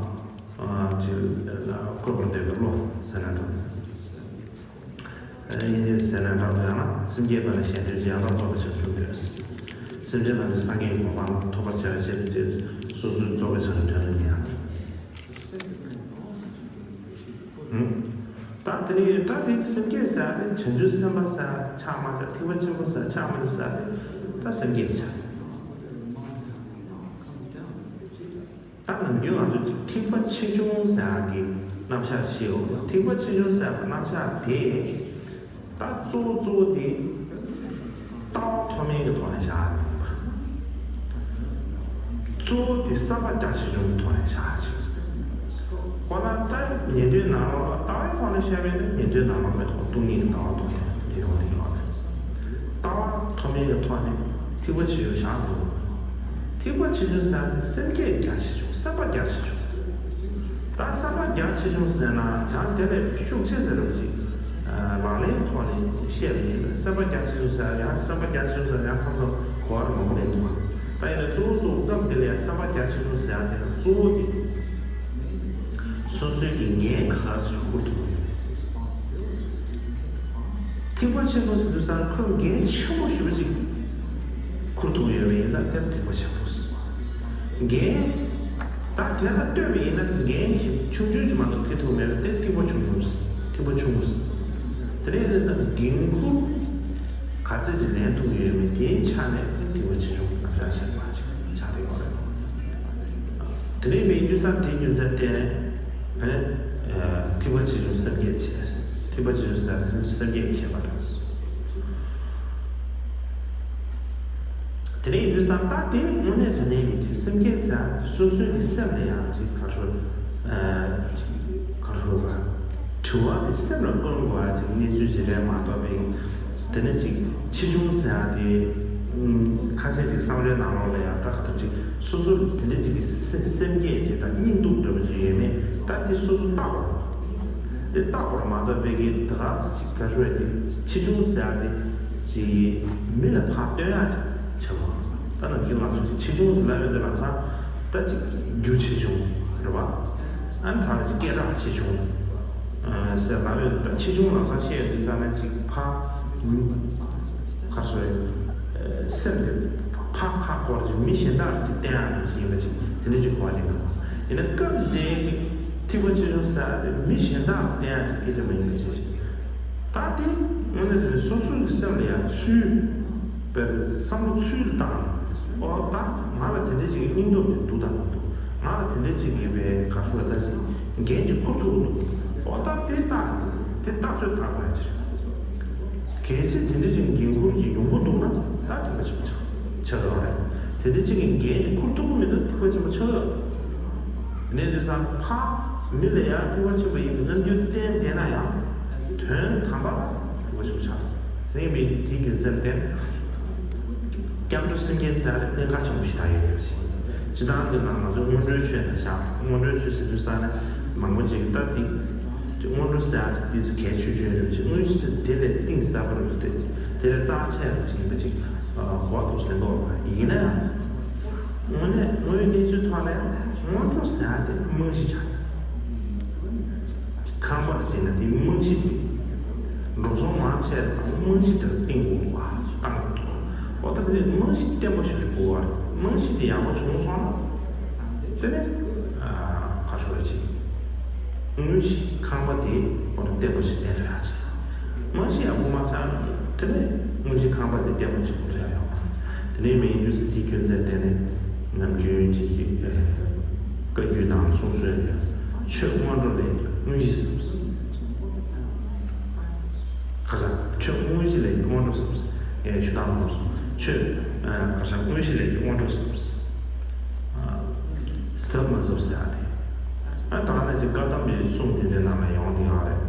ཅིག་ལ་བཀོད་པར་འདོད་པའི་བློ་ཟེར་ན་འདྲ། ཡིན་ཟེར་ན་འདྲ་ཡང་ན་སེམས་བསྐྱེད་པ་ནི་གཞན་དོན་ཡང་དག་རྫོགས་པའི་བྱང་ཆུབ་འདོད། སེམས་ཅན་ཐམས་ཅད་སངས་རྒྱས་ཀྱི་གོ་འཕང་ཐོབ་པར་བྱ་བའི་ཆེད་དུ་སོ་སོའི་རྫོགས་པའི་བྱང་ཆུབ་དོན་ལ་ངེས་ཡང་དེ། ད་དེ་ནས་ད་དེ་སེམས་བསྐྱེད་ཟེར་ཡ་དེ་བྱང་ཆུབ་སེམས་དཔའ་ཟེར་ཡ་ཆགས་མ་ཆགས། ཐེག་པ་ཆེན་པོ་ཟེར་ཡ་ཆགས་མ་ཆགས་ཟེར་ཡ་དེ་ད་སེམས་བསྐྱེད་ཆགས། ད་ནམ་རྒྱུན་ང་ཚོས་ཅིག་ཐེག་པ་ཆེ་ཆུང་ཟེར་ཡག་གི་རྣམ་གཞག་བཤད་ཡོད་རེད། ཐེག་པ་ཆེ་ཆུང་ཟེར་ཡག་གི་རྣམ་གཞག་དེ་ད་གཙོ་བོ་གཙོ་བོ་དེ་ལྟ་བ་མཐོ་དམན་གྱི་ཐོག་ནས་བཞག་ཡོད་པ། གཙོ་བོ་དེ་བསམ་པ་རྒྱ་ཆེ་ཆུང་གི་ཐོག་ནས་བཞག་ཡོད། ཁོ་ན་ད་ཉན་ཐོས་ནང་ལོགས་ལ་ལྟ་བའི་ཐོག་ནས་བཤད་པ་ཡིན་ན་ཉན་ཐོས་ནང་ལོགས་ཀྱི་ཐོག་སྟོང་ཉིད་ཀྱི་ལྟ་བ་ཐོག་ནས་དེ་ཡོང་དེ་ཡོད་རེད། ལྟ་བ་མཐོ་དམན་གྱི་ཐོག་ནས་ཐེག་པ་ཆེ་ཆུང་བཞག་འདུག་ཐེག་པ་ཆེ་ཆུང་ཟེར་ན་སེམས་བསྐྱེད་རྒྱ་ཆེ་ཆུང་། སེམས་པ་རྒྱ་ཆེ་ཆུང་། ད་སེམས་པ་རྒྱ་ཆེ་ཆུང་ཟེར་ན་ཡང་དེ་ལས་ཤུགས་ཆེ་ཟེར་བ་ཅིག་ལག་ལེན་ཐོག་ནས་བཤད་པ་ཡིན་ན་སེམས་པ་རྒྱ་ཆེ་ཆུང་ཟེར་ཡང་སེམས་པ་རྒྱ་ཆེ་ཆུང་ཟེར་ཡང་མཚམས་མཚམས་གོ་བ་མང་པོ་རེད་འདུག་ད་ཡིན་ན་གཙོ་བོ་གཙོ་བོ་སྐབས་འདི་ལ་ཡང་སེམས་པ་རྒྱ་ཆེ་ཆུང་ཟེར་ཡང་དེ་ན་གཙོ་བོ་དེ། སོ་སོའི་གི་འགན་ག་ཚོད་འཁུར་ཐུབ་ཀྱི་ཡོད། ཐེག་པ་ཆེན་པོ་ཟེར་དུས་ཙང་ཁོས་འགན་ཆེན་པོ་ཞེ་པོ་ཅིག་འཁུར་ཐུབ་ཀྱི་ཡོད་པ་ཡིན་ན་དེ་ཐེག་པ་ཆེན་པོ་ཟེར། འགན་ད་དེ་ལ་ལྟོས་པ་ཡིན་ན་འགན་ཞིག་ཆུང་ཆུང་ཅིག་མ་གཏོགས་འཁུར་ཐུབ་མེད་པ་དེ་ཐེག་པ་ཆུང་ཆུང་ཟེར། ཐེག་པ་ཆུང་ངུ་ཟེར། དེ་ནས་ད་འགན་འཁུར་ག་ཚད་ཅིག་ལེན་ཐུབ་ཀྱི་ཡོད་མེད་དེའི་ཆ་ནས་ཐེག་པ་ཆེ་ཆུང་རྣམ་གཞག་བྱས་པ་ཅིག་ཆགས་བསྡད་ཡོད་རེད། དེ་ནས་མི་འདུས་ས་དེའི་རྒྱུ་མཚན་བརྟེན་ནས་ཐེག་པ་ཆེ་ཆུང་སེམས་བསྐྱེད་བྱས། ཐེག་པ་ཆེ་ཆུང་ཟེར་སེམས་བསྐྱེད་མཁས་པ་རེད། དེ་ནས་ཡིན་དུས་ཙང་ད་དེ་དངོས་གནས་དྲང་གནས་ཀྱི་ཅིག་སེམས་བསྐྱེད་ཟེར་སོ་སོའི་གི་སེམས་ལ་ཡང་ཅིག་ག་རེ་ཞུ་ཅིག་ག་རེ་ཞུ་དྲི་བ་དེ་སེམས་ལ་བསྐོན་དགོས་ཡ་ཅིག་གནས་ཚུལ་ཅིག་རེད་མ་གཏོགས་པའི་དེ་ནས་ཅིག་ཆེ་ཆུང་ཟེར་ཡ་དེ་ཁ་ཤས་ཅིག་བསམ་བློའི་ནང་ལོགས་ལ་ཡང་ད་ག་ཐུབ་ཅིག་སོ་སོ་དེ་འདྲ་ཅིག་གི་སེམས་བསྐྱེད་ཅིག་དང་སྙིང་སྡུག་འདྲ་པོ་ཅིག་ཡོད་མེད་ད་དེ་སོ་སོ་བརྟག་དགོས། དེ་བརྟག་པར་མ་གཏོགས་པའི་གི་ད་ག་ཅིག་ག་ཞུ་ཡ་དེ་ཆེ་ཆུང་ཟེར་ཡ་དེ་ཅིག་མི་ལ་ཕར་སྟོན་ཡ་ཅིག་བྱེད་དགོས། ད་ནམ་རྒྱུན་ང་ཚོ་ཅིག་ཆེ་ཆུང་ཟེར་ལབ་ཡོང་དུས་ལམ་སང་ད་ཅིག་རྒྱུ་ཆེ་ཆུང་རེད་བ། ཨ་ནི་ད་ཅིག་སྐད་གྲགས་ཆེ་ཆུང་ཟེར་ལབ་ཡོང་དུས་ད་ཆེ་ཆུང་ལམ་སང་བཤད་ཡོང་དུས་ཙམ་ནས་ཅིག་ཕར་ག་ཞུ་ཡ་སེམས་དེ་ཕར་ཁ་སྐོར་ཅིག་མི་གཞན་དག་ཅིག་བསྟན་ཡ་ཅིག་ཡིན་པ་ཅིག་དེ་འདྲ་ཅིག་གོ་བ་ཅིག་འདུག་ཡིན་ན་སྐབས་འདིའི་ཐེག་པ་ཆེ་ཆུང་ཟེར་ཡ་དེ་མི་གཞན་དག་བསྟན་ཡ་ཅིག་སྐད་ཆ་མ་ཡིན་པ་ཅིག་ད་དེ་དངོས་གནས་དྲང་གནས་སོ་སོ་གི་སེམས་ལ་ཡང་ཚུལ་དཔེར་བསམ་བློ་ཚུལ་བཏང་། ཨོ་ད་ང་ལ་དེ་འདྲ་ཅིག་གི་སྙིང་སྟོབས་ཅིག་འདུག་དང་མི་འདུག་ང་ལ་དེ་འདྲ་ཅིག་གི་བའི་ག་ཞུ་བ་ད་ཅིག་འགན་ཅིག་འཁུར་ཐུབ་འདུག་ཨོ་ད་དེ་ལྟ་དེ་ལྟ་ཚོད་བཏང་དགོས་ཡ་ཅིག་རེད། གལ་སྲིད་དེ་འདྲ་ཅིག་གི་འགན་འཁུར་གྱི་ཡོང་གི་འདུག་ན་ད་ཐེག་པ་ཆེན་པོ་ཆགས་ཆགས་ཡོད་རེད། དེ་འདྲ་ཅིག་གི་འགན་ཅིག་འཁུར་ཐུབ་ཀྱི་མི་འདུག་ཐེག་པ་ཆེན་པོ་ཆགས་ཡོད། གནས་དུས་སམ་ཕ་མི་ལ་ཡང་ཐེག་པ་ཆེན་པོ་ཡིན་པའི་རྣམ་འགྱུར་བསྟན་བསྡད་ན་ཡང་དོན་དམ་པ་ལ་ཐེག་པ་ཆེན་པོ་ཆགས་རེད། དེ་ཡིན་པའི་དེའི་རྒྱུ་མཚན་བརྟེན་སྐྱབས་འགྲོ་སེམས་བསྐྱེད་ཟེར་ཡ་དེ་གནད་འགག་ཆེན་པོ་ཞིག་ཆགས་ཡོད་རེད་ཟེར། སྤྱིར་བཏང་གི་ནང་ང་ཚོ་སྔོན་འགྲོའི་ཆོས་ནང་བཞག་སྔོན་འགྲོའི་ཆོས་ཟེར་དུས་ས་ནས་མང་པོ་ཅིག་ད་དེ་ སྔོན་འགྲོ་ཟེར་ཡག་དེ་ཏིས་གལ་ཆེ་ཆེ་རེད་ཅེས། དངོས་གཞི་དེ་ལས་གཏིང་ཟབ་པ་རེད་ཅེས། དེ་ལས་རྩ་ཆེ་རེད་ཅེས་ཡིན་པ་ཅིག་གོ་བ་ཏོག་ཙམ་ལེན་འདུག་ཡིན་ན་ཡང་། དངོས་གནས་དངོས་ཡོད་གནས་ཚུལ་ཐོག་ནས་སྔོན་འགྲོ་ཟེར་ཡག་དེ་རྨང་གཞི་ཆགས། ཁང་པ་རེད་ཅེ་ན་དེ་རྨང་གཞི་དེ། འགྲོ་སོང་མང་ཆེ་རེད་དང་རྨང་གཞི་དེར་བརྟེན་དགོས་པ་བཏང་དགོས་འདུག་འོ་ད་དེ་རྨང་གཞི་བརྟན་པོ་ཞིག་དགོས་པ་རེད། རྨང་གཞི་དེ་ཡག་པོ་བྱུང་སོང་ན། དེ་ནས་ཁ་ཤོར་ཅིག་དངོས་གཞི་ཁང་པ་དེ་འོ་ན་བརྟན་པོ་ཞིག་གནས་ཐུབ་ཡག་ཅིག་རྨང་གཞི་ཡག་པོ་མ་ཆགས་ན་དེ་ནས་དངོས་གཞི་ཁང་པ་དེ་བརྟན་པོ་ཞིག་གོ་ཐུབ་ཡག་ཡོད་མ་རེད། དེ་ནས་མི་ཡིན་དུས་སུ་དེའི་རྒྱུ་མཚན་དེ་ནས་ནམ་རྒྱུན་ཅིག་གི་བཀའ་བརྒྱུད་ནང་གསུངས་སྲོལ་ཡོད། ཆོས་སྔོན་འགྲོ་ལས་དངོས་གཞི་བསམ། ཁ་སང་ཆོས་དངོས་གཞི་ལས་སྔོན་འགྲོ་བསམ། ཡ་ཞུ་དག་མ་སོང་། ཆོས་ཁ་སང་དངོས་གཞི་ལས་སྔོན་འགྲོ་བསམ། ཟབ་མ་ཟབ་ཟེར་ཡག་དེ། ཨ་ད་ནི་ཅིག་བཀའ་གདམས་པའི་གསུང་དེ་འདྲའི་ནང་ལ་ཡོང་གི་ཡོད་རེད།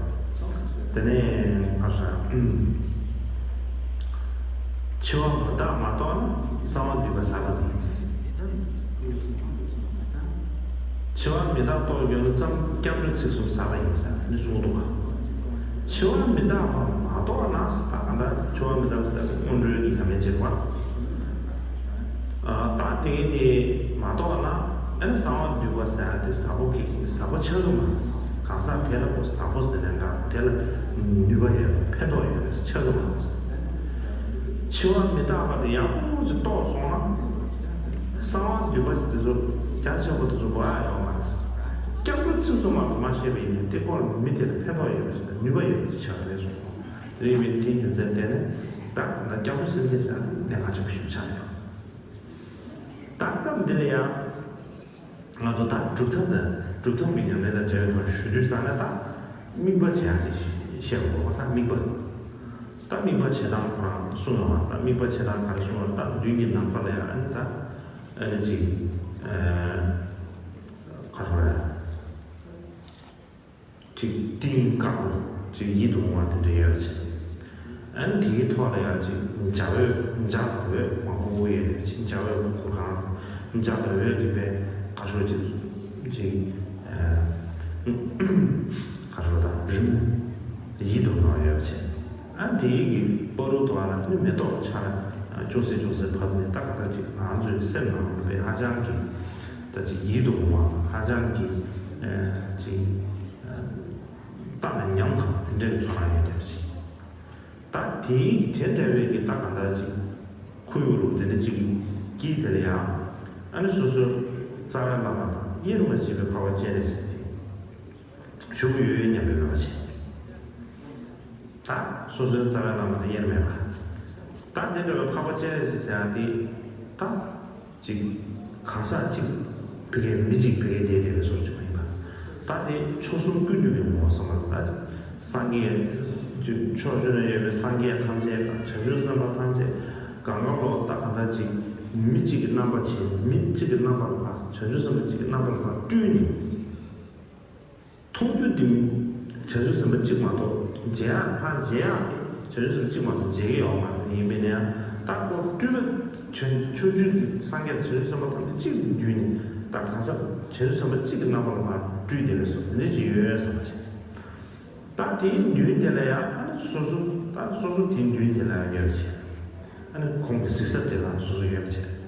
དེ་ནས་ཨ་ཧྲ། འཆི་བ་མི་རྟག་མ་རྟོགས་ན་གསང་བ་འདུས་པ་ཟབ་པ་མིན། འཆི་བ་མི་རྟག་རྟོགས་ཡོད་ན་ཙམ་སྐྱབས་འགྲོའི་ཚིག་གསུམ་ཟབ་པ་ཡིན་ཟེར་ནས་གསུངས་འདུག་ག་འཆི་བ་མི་རྟག་པ་མ་རྟོགས་ན་ད་ག་འདྲ་འཆི་བ་མི་རྟག་ཟེར་བའི་སྔོན་འགྲོའི་གི་ཉམས་ལེན་བྱེད་པ། ད་དེ་དེ་མ་གཏོགས་ན་ཨ་ནི་གསང་བ་འདུས་པ་ཟེར་ཡག་དེ་ཟབ་པོ་གི་ཟབ་པོ་ཆགས་ཀྱི་མ་རེད། གང་ཟག་དེ་ལ་གོ་ཟབ་པོ་ཟེར་ནས་འདྲ་དེ་ལ་ནུས་པ་ཡོད་པ་ཕན་ཐོགས་ཡོད་པ་ཆགས་ཀྱི་མ་རེད། འཆི་བ་མི་རྟག་པ་དེ་ཡག་པོ་ཅིག་རྟོགས་སོང་ན་གསང་བ་འདུས་པ་ཅིག་དེ་ཚོ་རྒྱ་ཆེན་པོ་དེ་ཚོ་གོ་ཡག་ཡོད་མ་རེད། སྐྱབས་འགྲོ་ཚིག་གསུམ་མ་གཏོགས་མ་ཤེས་པ་ཡིན་ན་དེ་ཁོ་ལ་མི་དེ་ལ་ཕན་ཐོགས་ཡོད་པ་ཞིག་དང་ནུས་པ་ཡོད་པ་ཅིག་ཆགས་རེད་གསུངས། དེ་ཡིན་པའི་དེའི་རྒྱུ་མཚན་དེ་ནི་ད་ང་སྐྱབས་འགྲོ་སེམས་བསྐྱེད་ཟེར་ན་གནད་འགག་ཆེན་པོ་ཞིག་ཆགས་ཡོད། ད་སྐབས་འདི་ལ་ཡང་ང་ཚོ་ད་སྒྲུབ་ཐབས་དང་སྒྲུབ་ཐབས་ཀྱི་ཉམས་ལེན་དང་འབྲེལ་བའི་ཐོག་ཞུ་དུས་ཙ་ན་ད་དམིགས་པ་བྱེད་ཡག་ཅིག་བཤད་དགོས་པ་ད་དམིགས་པ། ད་དམིགས་པ་བྱེད་སྟངས་ཁོ་རང་གསུངས་ཡོང་བ། ད་དམིགས་པ་བྱེད་སྟངས་ག་རེ་གསུངས་ཡོང་ད་མདུན་གྱི་ནམ་མཁའ་ལ་ཡང་ཨ་ནི་ད་ཨ་ནི་ཅིག་ག་རེ་རེད། ཅིག་སྤྲིན་དཀར་པོ་ཅིག་ཡིད་དུ་འོང་བ་དེ་འདྲ་ཡོད་པ་བྱས། ཨ་ནི་དེའི་ཐོག་ལ་ཡང་ཅིག་འཇའ་འོད་འཇའ་དང་འོད་མང་པོ་དབུགས་ཡོད་དེ་ཅིག་འཇའ་འོད་ཀྱི་གུར་ཁང་འཇའ་དང་འོད་ཀྱི་པའི་ཁ་ཤོ་ཅིག་ཅིག་ཁ་ཤོ་དང་རི་མོ་ཡིད་དུ་འོང་བ་ཡོད་པ་བྱས། ཨ་དེའི་གི་བར་དུ་དུ་ཨ་ལ་ནི་མེ་ཏོག་ཆར་ཅུང་ཟད་ཅུང་ཟད་བབས་ནས་ད་ག་ད་ཅིག་ང་ཚོའི་སེམས་ནང་དུ་པའི་ཧ་ཅང་གི་ད་ཅིག་ཡིད་དུ་འོང་བ་ཧ་ཅང་གི་ཅིག་ལྟ་ན་ཉམས་དང་དེ་འདྲའི་ཚོར་སྣང་ཡོད་དེ་ཞིག་ད་དེའི་དེ་འདྲ་བའི་གི་ད་ག་ད་ཅིག་ཁོར་ཡུག་རུ་དེ་འདྲ་ཅིག་དཀྱིལ་དེ་ལ་ཡང་ཨ་ནི་སོ་སོའི་རྩ་བའི་བླ་མ་དང་དབྱེར་མ་བྱས་པའི་འཕགས་པ་སྤྱན་རས་གཟིགས་དེ་བཞུགས་ཡོད་སྙམ་པའི་མོས་པ་བྱས། ད་སོ་སོའི་རྩ་བའི་བླ་མ་དང་དབྱེར་མེད་པ། ད་དེ་འདྲ་བའི་འཕགས་པ་སྤྱན་རས་གཟིགས་ཟེར་ཡག་དེ་ད། ཅིག་གང་ཟག་གཅིག་བི་གའི་མི་གཅིག་བི་གའི་བསྡད་བསྡད་པའི་བཟོ་ཅིག་མ་ཡིན་པ། ད་དེ་ཕྱོགས་གསུམ་ཀུན་འདུས་པའི་ངོ་བོ་སོང་བ་ད། སངས་རྒྱས་ཅིག་ཕྱོགས་བཅུ་ན་ཡོད་པའི་སངས་རྒྱས་ཐམས་ཅད་དང་བྱང་ཆུབ་སེམས་དཔའ་ཐམས་ཅད་གང་ག་ལོ་ད་གང་ལྟར་ཅིག་མི་གཅིག་གི་རྣམ་པ་བྱས་མི་གཅིག་གི་རྣམ་པ་ལ་ཕར་བྱང་ཆུབ་སེམས་དཔའ་གཅིག་གི་རྣམ་པ་ལ་ཕར་སྤྲུལ་ནས། མཐོང་རྒྱུ་དེ་བྱང་ཆུབ་སེམས་དཔའ་གཅིག་མ་གཏོགས་མཇལ་ཡག་ཕར་མཇལ་ཡག་དེ་བྱང་ཆུབ་སེམས་དཔའ་གཅིག་མ་གཏོགས་མཇལ་གྱི་ཡོད་མ་རེད། ཡིན་པས་ན་ཡང་ད་ཁོ་སྤྲུལ་པ་ཕྱོགས་བཅུའི་གི་སངས་རྒྱས་དང་བྱང་ཆུབ་སེམས་དཔའ་ཐམས་ཅད་གཅིག་ཏུ་འདུས་ནས་ད་གང་ཟག་བྱང་ཆུབ་སེམས་དཔའ་གཅིག་གི་རྣམ་པ་ལ་མར་སྤྲུལ་བསྡད་པའི་བཟོ་འདི་འདྲ་ཅིག་ཡོད་བསམ་པ་བྱས། ད་དེའི་མདུན་དེ་ལ་ཡང་ཨ་ནི་སོ་སོ་ད་སོ་སོ་དེའི་མདུན་དེ་ལ་ཡང་ཡོད་པ་བྱས། ཨ་ནི་ཁོང་གི་གཟིགས་ས་དེ་ལ་སོ་སོ་ཡོད་པ་བྱས།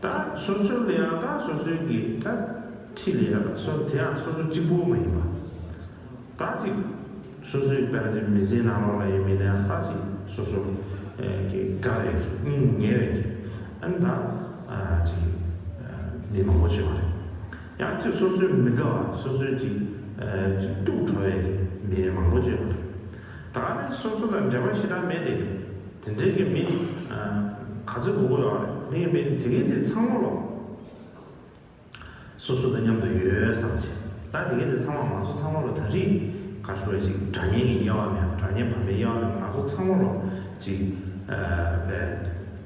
ད་སོ་སོ་ལ་ཡང་ད་སོ་སོའི་གི་ད་ཁྲི་ལ་ཡང་སོ་དེ་ཡང་སོ་སོ་གཅིག་པོ་མ་ཡིན་པ། ད་ཅིག་སོ་སོའི་དཔེར་ན་ཅིག་མི་ཚེའི་ནང་ལོགས་ལ་ཡིན་མིན་ན་ཡང་ད་ཅིག་སོ་སོ་གི་དགའ་བའི་གི་སྙིང་ཉེ་བའི་གི་ཨ་ནི་ད་ཅིག་མི་མང་པོ་ཅིག་ཡོད་རེད། ཡང་ཅིག་སོ་སོའི་མི་དགའ་བ་སོ་སོའི་ཅིག་ཅིག་སྐྱུག་བྲོ་བའི་གི་མི་མང་པོ་ཅིག་ཡོད་རེད། ད་ནི་སོ་སོ་དང་འབྲེལ་བ་ཞེ་དྲག་མེད་དེ་དེ་འདྲའི་གི་མི་ག་ཚོད་དགོས་ཀྱི་ཡོད་རེད། དེ་ཡིན་པས་དེ་གའི་དེ་ཚང་མ་ལོ་སོ་སོ་དང་མཉམ་དུ་ཡོད་བསམ་བྱས། ད་དེ་གའི་དེ་ཚང་མ་ང་ཚོ་ཚང་མ་ལོ་ད་རེས་ག་ཤོད་ཅིག་དགྲ་གཉེན་གྱི་དབྱེ་བ་མེད། དགྲ་གཉེན་ཕམ་པའི་དབྱེ་བ་མེད། ང་ཚོ་ཚང་མ་ལོ་ཅིག་པའི་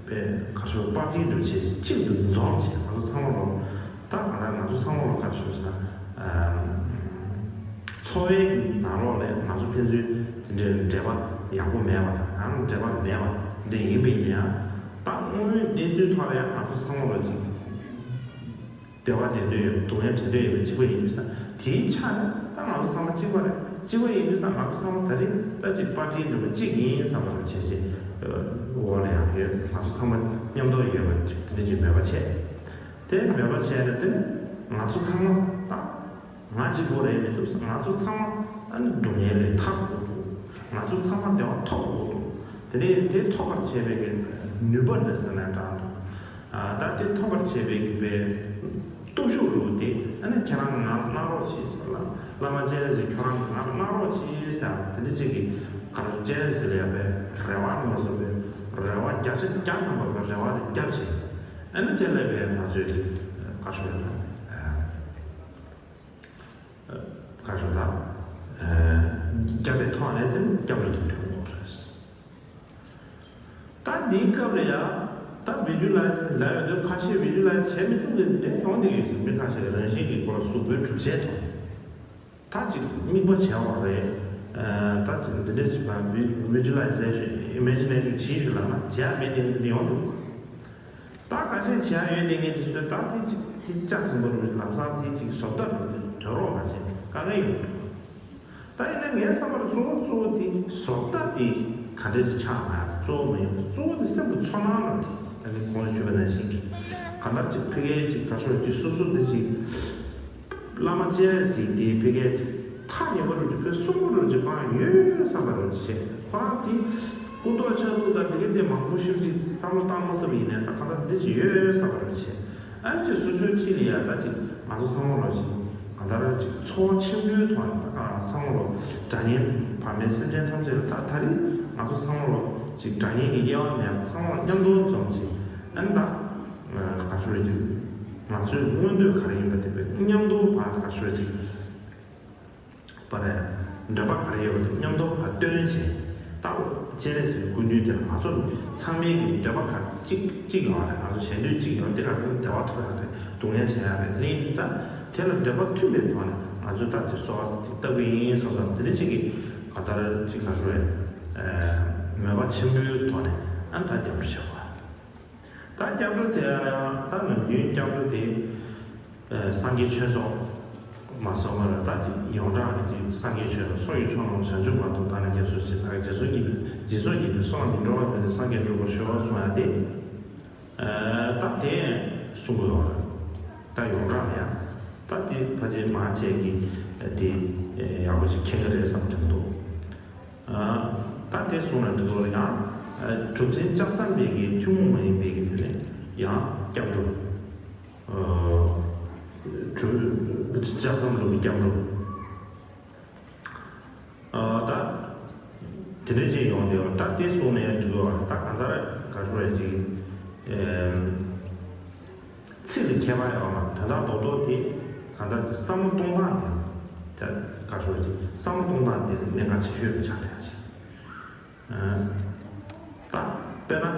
པའི་ག་ཤོད་པར་ཏི་འདྲ་བྱས་གཅིག་ཏུ་འཛོམས་བྱས་ང་ཚོ་ཚང་མ་ལོ། ད་གང་ལྟར་ང་ཚོ་ཚང་མ་ལ་ག་རེ་ཞུ་ཟེར་ན། འཚོ་བའི་གི་ནང་ལོགས་ལ་ང་ཚོ་ཕན་ཚུན་དེ་འདྲའི་འབྲེལ་བ་ཡག་པོ་མེད་པ་དང་ཡང་འབྲེལ་བ་མེད་པ་དེ་འདྲ་ཡིན་པ་ཡིན་ན་ཡང་ད་དངོས་ཡོད་གནས་ཚུལ་ཐོག་ལ་ཡང་ང་ཚོ་ཚང་མ་ལ་ཅིག་བདེ་བ་ལྡན་འདོད་ཡོད་པ་སྡུག་བསྔལ་བྲལ་འདོད་ཡོད་པ་གཅིག་པ་ཡིན་ཙང་དེའི་ཆ་ནས་ ད་ང་ཚོ་ཚང་མ་གཅིག་པ་རེད། གཅིག་པ་ཡིན་དུས་ཙང་ང་ཚོ་ཚང་མ་ད་རེས་ད་ཅིག་པར་ཊི་འདྲ་པོ་གཅིག་ཡིན་བསམ་པ་རུ་བྱས་བྱས་འོག་ལ་ཡང་ཡོད། ང་ཚོ་ཚང་མ་མཉམ་དུ་ཡོད་པ་ཅིག་དེ་འདྲ་ཅིག་མོས་པ་བྱས། དེ་མོས་པ་བྱས་ནས་དེ་ནས་ང་ཚོ་ཚང་མ་ད་ང་གཅིག་པོ་རེད་མི་འདུག་ང་ཚོ་ཚང་མ་ཨ་ནི་སྡུག་བསྔལ་ལས་ཐར་དགོས་འདུག་ང་ཚོ་ཚང་མ་བདེ་བ་ཐོབ་དགོས་འདུག་དེ་ནས་དེ་ཐོབ་པར་བྱེད་པའི་གི་ནུས་པ་འདྲ་ཟེར་ན་འདྲ་འདུག་ཨ་ད་དེ་ཐོབ་པར་བྱེད་པའི་གི་པའི་སྟོབས་ཤུགས་རུ་དེ་ཨ་ནི་ཁྱེད་རང་ང་གནང་རོགས་གྱིས་ཟེར་ལ། བླ་མ་སྤྱན་རས་གཟིགས་ཁྱོད་རང་གི་ང་གནང་རོགས་གྱིས་ཟེར་དེ་འདྲ་ཅིག་གི་ག་རེ་སྤྱན་རས་གཟིགས་ལ་ཡ་པའི་རེ་བ་མ་བཟོ་བའི་རེ་བ་བརྒྱ་ཆ་བརྒྱ་ཐམ་པ་པའི་རེ་བ་དེ་བརྒྱབ་བྱས། ཨ་ནི་དེ་ལས་པའི་ང་ཚོས་དེ་ག་ཤོད་ཡོད་ན། ག་རེ་ཟེར་ད། སྐྱབས་པའི་ཐོག་ནས་དེ་སྐྱབས་འགྲོ་དེ་འདོན་དགོས་རེད། ད་འདིའི་སྐབས་ལ་ཡ། ད་བི་ཇུ་ལའི་ཛི་ལབ་ཡོང་དུས་ཁ་ཤས་བི་ཇུ་ལའི་ཛི་བྱེད་མི་ཐུབ་མཁན་དེ་འདྲ་ཡོང་བསྡད་ཡོད་ཟེར། མི་ཁ་ཤས་ཀྱི་རང་བཞིན་གྱི་སྐོར་གཟུགས་པོའི་གྲུབ་ཆའི་ཐོག་ད་ཅིག་དམིགས་པ་བྱས་པ་རེད། ད་ཅིག་འདི་འདྲ་བྱེད་པ་བི་ཇུ་ལའི་ཛེ་ཤོན་ཨི་མེ་ཇི་ནེ་ཤོན་བྱེད་ཤོད་ལབ་ན་བྱེད་ཡ་མེད་དེ་འདི་འདྲ་ཡོང་འདུག་ད་ག་ཅིག་བྱས་ཡོད་དེ་ངས་དེ་ཚོའི་ད་དེ་ཅིག་དེ་ལྕགས་ཟིན་པ་རུ་ལམ་སང་དེ་ཅིག་བཟོ་ལྟ་རུ་དེ་དོན་རོགས་མ་བྱས་དཀའ་ངལ་ཡོང་གི་འདུག་ད་ཡིན་ན་ངའི་བསམ་པར་གཙོ་བོ་གཙོ་བོ་དེ་བཟོ་ལྟ་དེ་ག་འདྲ་ཅིག་ཆགས་ན་གཙོ་བོ་མ་ཡིན་པ་གཙོ་བོ་དེ་སེམས་ཀྱི་ཚོར་སྣང་རུ་དེ་ད་ངས་གོང་དུ་ཞུས་པ་ནང་བཞིན་གྱི་གང་ལྟར་ཅིག་ཕ་གིའི་ཅིག་ག་ཤོད་ཅིག་སོ་སོ་དེ་ཅིག་བླ་མ་སྤྱན་རས་གཟིགས་དེ་ཕ་གིའི་ཅིག་ཐག་ཉེ་པོ་རུ་ཅིག་ཕེབས་སྲུང་པོ་རུ་ཅིག་སྤང་ཡོད་བསམ་པ་རུ་ཅིག་བྱས། ཁོ་རང་དེ་སྐུ་མདོག་ཕྱག་ལུགས་དང་དེ་ག་དེ་མང་པོ་ཞིག་ཅིག་བསམ་བློ་བཏང་མ་ཐུབ་ཡིན་ནའི་ད་གང་ལྟར་འདི་ཅིག་ཡོད་བསམ་པ་རུ་བྱས། ཨ་ནི་ཅིག་སོ་སོའི་འཁྲིས་ལ་ཡ་ད་ཅིག་ང་ཚོ་ཚང་མ་ལོ་ཅིག་གང་ལྟར་ཅིག་འཚོ་བ་ཆེན་པོའི་ཐོག་ནས་ད་གང་ཚང་མ་ལོ་དགྲ་གཉེན་བར་མའི་སེམས་ཅན་ཐམས་ཅད་ལ་ད་ད་རེས་ང་ཚོ་ཚང་མ་ལོ་ཅིག་དགྲ་གཉེན་གྱི་དབྱེ་བ་མེད་པ་ཚང་མ་མཉམ་དུ་འཛོམས་ཅིག་ཨ་ནི་ད་ག་ཤོད་ཅིག་ང་ཚོའི་མངོན་འདོད་ག་རེ་ཡིན་པ་དེ་བས་མཉམ་དུ་བར་ག་ཤོད་ཅིག་པ་རེད། འདོད་པ་ག་རེ་ཡོད་པ་དེ་མཉམ་དུ་ཕར་བཏོན་བྱས། ད་སྤྱན་རས་གཟིགས་སྐུ་མདུན་དེ་ལ་ང་ཚོ་ཚང་མའི་གི་འདོད་པ་ག་གཅིག་གཅིག་ཡོང་བ་རེད། ང་ཚོ་ཞེ་འདོད་གཅིག་ཡོང་དེ་ག་རེ་བདེ་བ་ཐོབ་ཡག་རེད། སྡུག་བསྔལ་བྲལ་ཡག་རེད། དེ་ཡིན་ད་དེ་ལ་འདོད་པ་མཐུན་པའི་ཐོག་ནས་ང་ཚོས་ད་དེ་གསོལ་བ་དེ་བཏབ་གི་ཡིན་བསམ་ཙང་དེ་འདྲ་གཅིག་གི་ག་ལྟར་གཅིག་ག་ཞུ་རེད། མོས་པ་ཆེན་པོའི་ཐོག་ནས་ཨ་ནི་ད་རྒྱབ་སྐྱོར་བྱེད་དགོས། ད་སྐྱབས་འགྲོ་དེ་ཡང་ད་ནམ་རྒྱུན་སྐྱབས་འགྲོ་དེ་ཨ་སངས་རྒྱས་ཆོས་ཚོགས་མ་སོང་བར་ད་ཅིག་ཡོངས་གྲགས་ཀྱི་ཅིག་སངས་རྒྱས་ཆོས་དང་ཚོགས་ཀྱི་མཆོག་རྣམས་བྱང་ཆུབ་བར་དུ་བདག་ནི་རྒྱ་མཚོར་བྱེད། བདག་གིས་སྦྱིན་སོགས་ཀྱིས་སྦྱིན་སོགས་ཀྱིས་ནི་བསོད་ནམས་ཀྱིས་འགྲོ་བ་ཕན་ཚུན་སངས་རྒྱས་འགྲུབ་པར་ཤོག་གསུང་ཡ་དེ་ཨ་ད་དེ་གསུང་གི་ཡོད་རེད། ད་ཡོངས་གྲགས་ལ་ཡང་ད་དེ་ཕལ་ཆེར་མང་ཆེ་གིས་དེ་ཡག་པོ་ཅིག་མཁྱེན་གྱི་རེད་བསམ་གྱི་འདུག་ཨ་ད་དེ་གསུངས་ན་འགྲིག་གི་རེད། ཡང་གྲུབ་ཆེན་ལྕགས་ཟམ་པའི་གི་ཐུན་མོང་མ་ཡིན་པའི་གི་དེ་ནས་ཡང་སྐྱབས་འགྲོ། ཨ་གྲུབ་ལྕགས་ཟམ་ལུགས་ཀྱི་སྐྱབས་འགྲོ། ཨ་ད་དེ་འདྲ་ཅིག་ཡོང་དེ་ད་དེ་གསུངས་ནས་འགྲིག་གི་རེད། ད་གང་ལྟར་ག་ཞུ་རེད་ཅིག་ཨ། ཚིག་ལ་ཁྱད་པར་ཡོད་མ་རེད། དོན་དག་རྡོག་རྡོག་དེ་གང་ལྟར་གྱི་བསམ་བློ་གཏོང་སྟངས་དེ་ལ་དེ་ག་ཞུ་ཅིག་བསམ་བློ་གཏོང་སྟངས་དེ་ལ་གནད་འགག་ཆེ་ཤོས་དེ་ཆགས་བསྡད་ཅིག་ད་དཔེར་ན་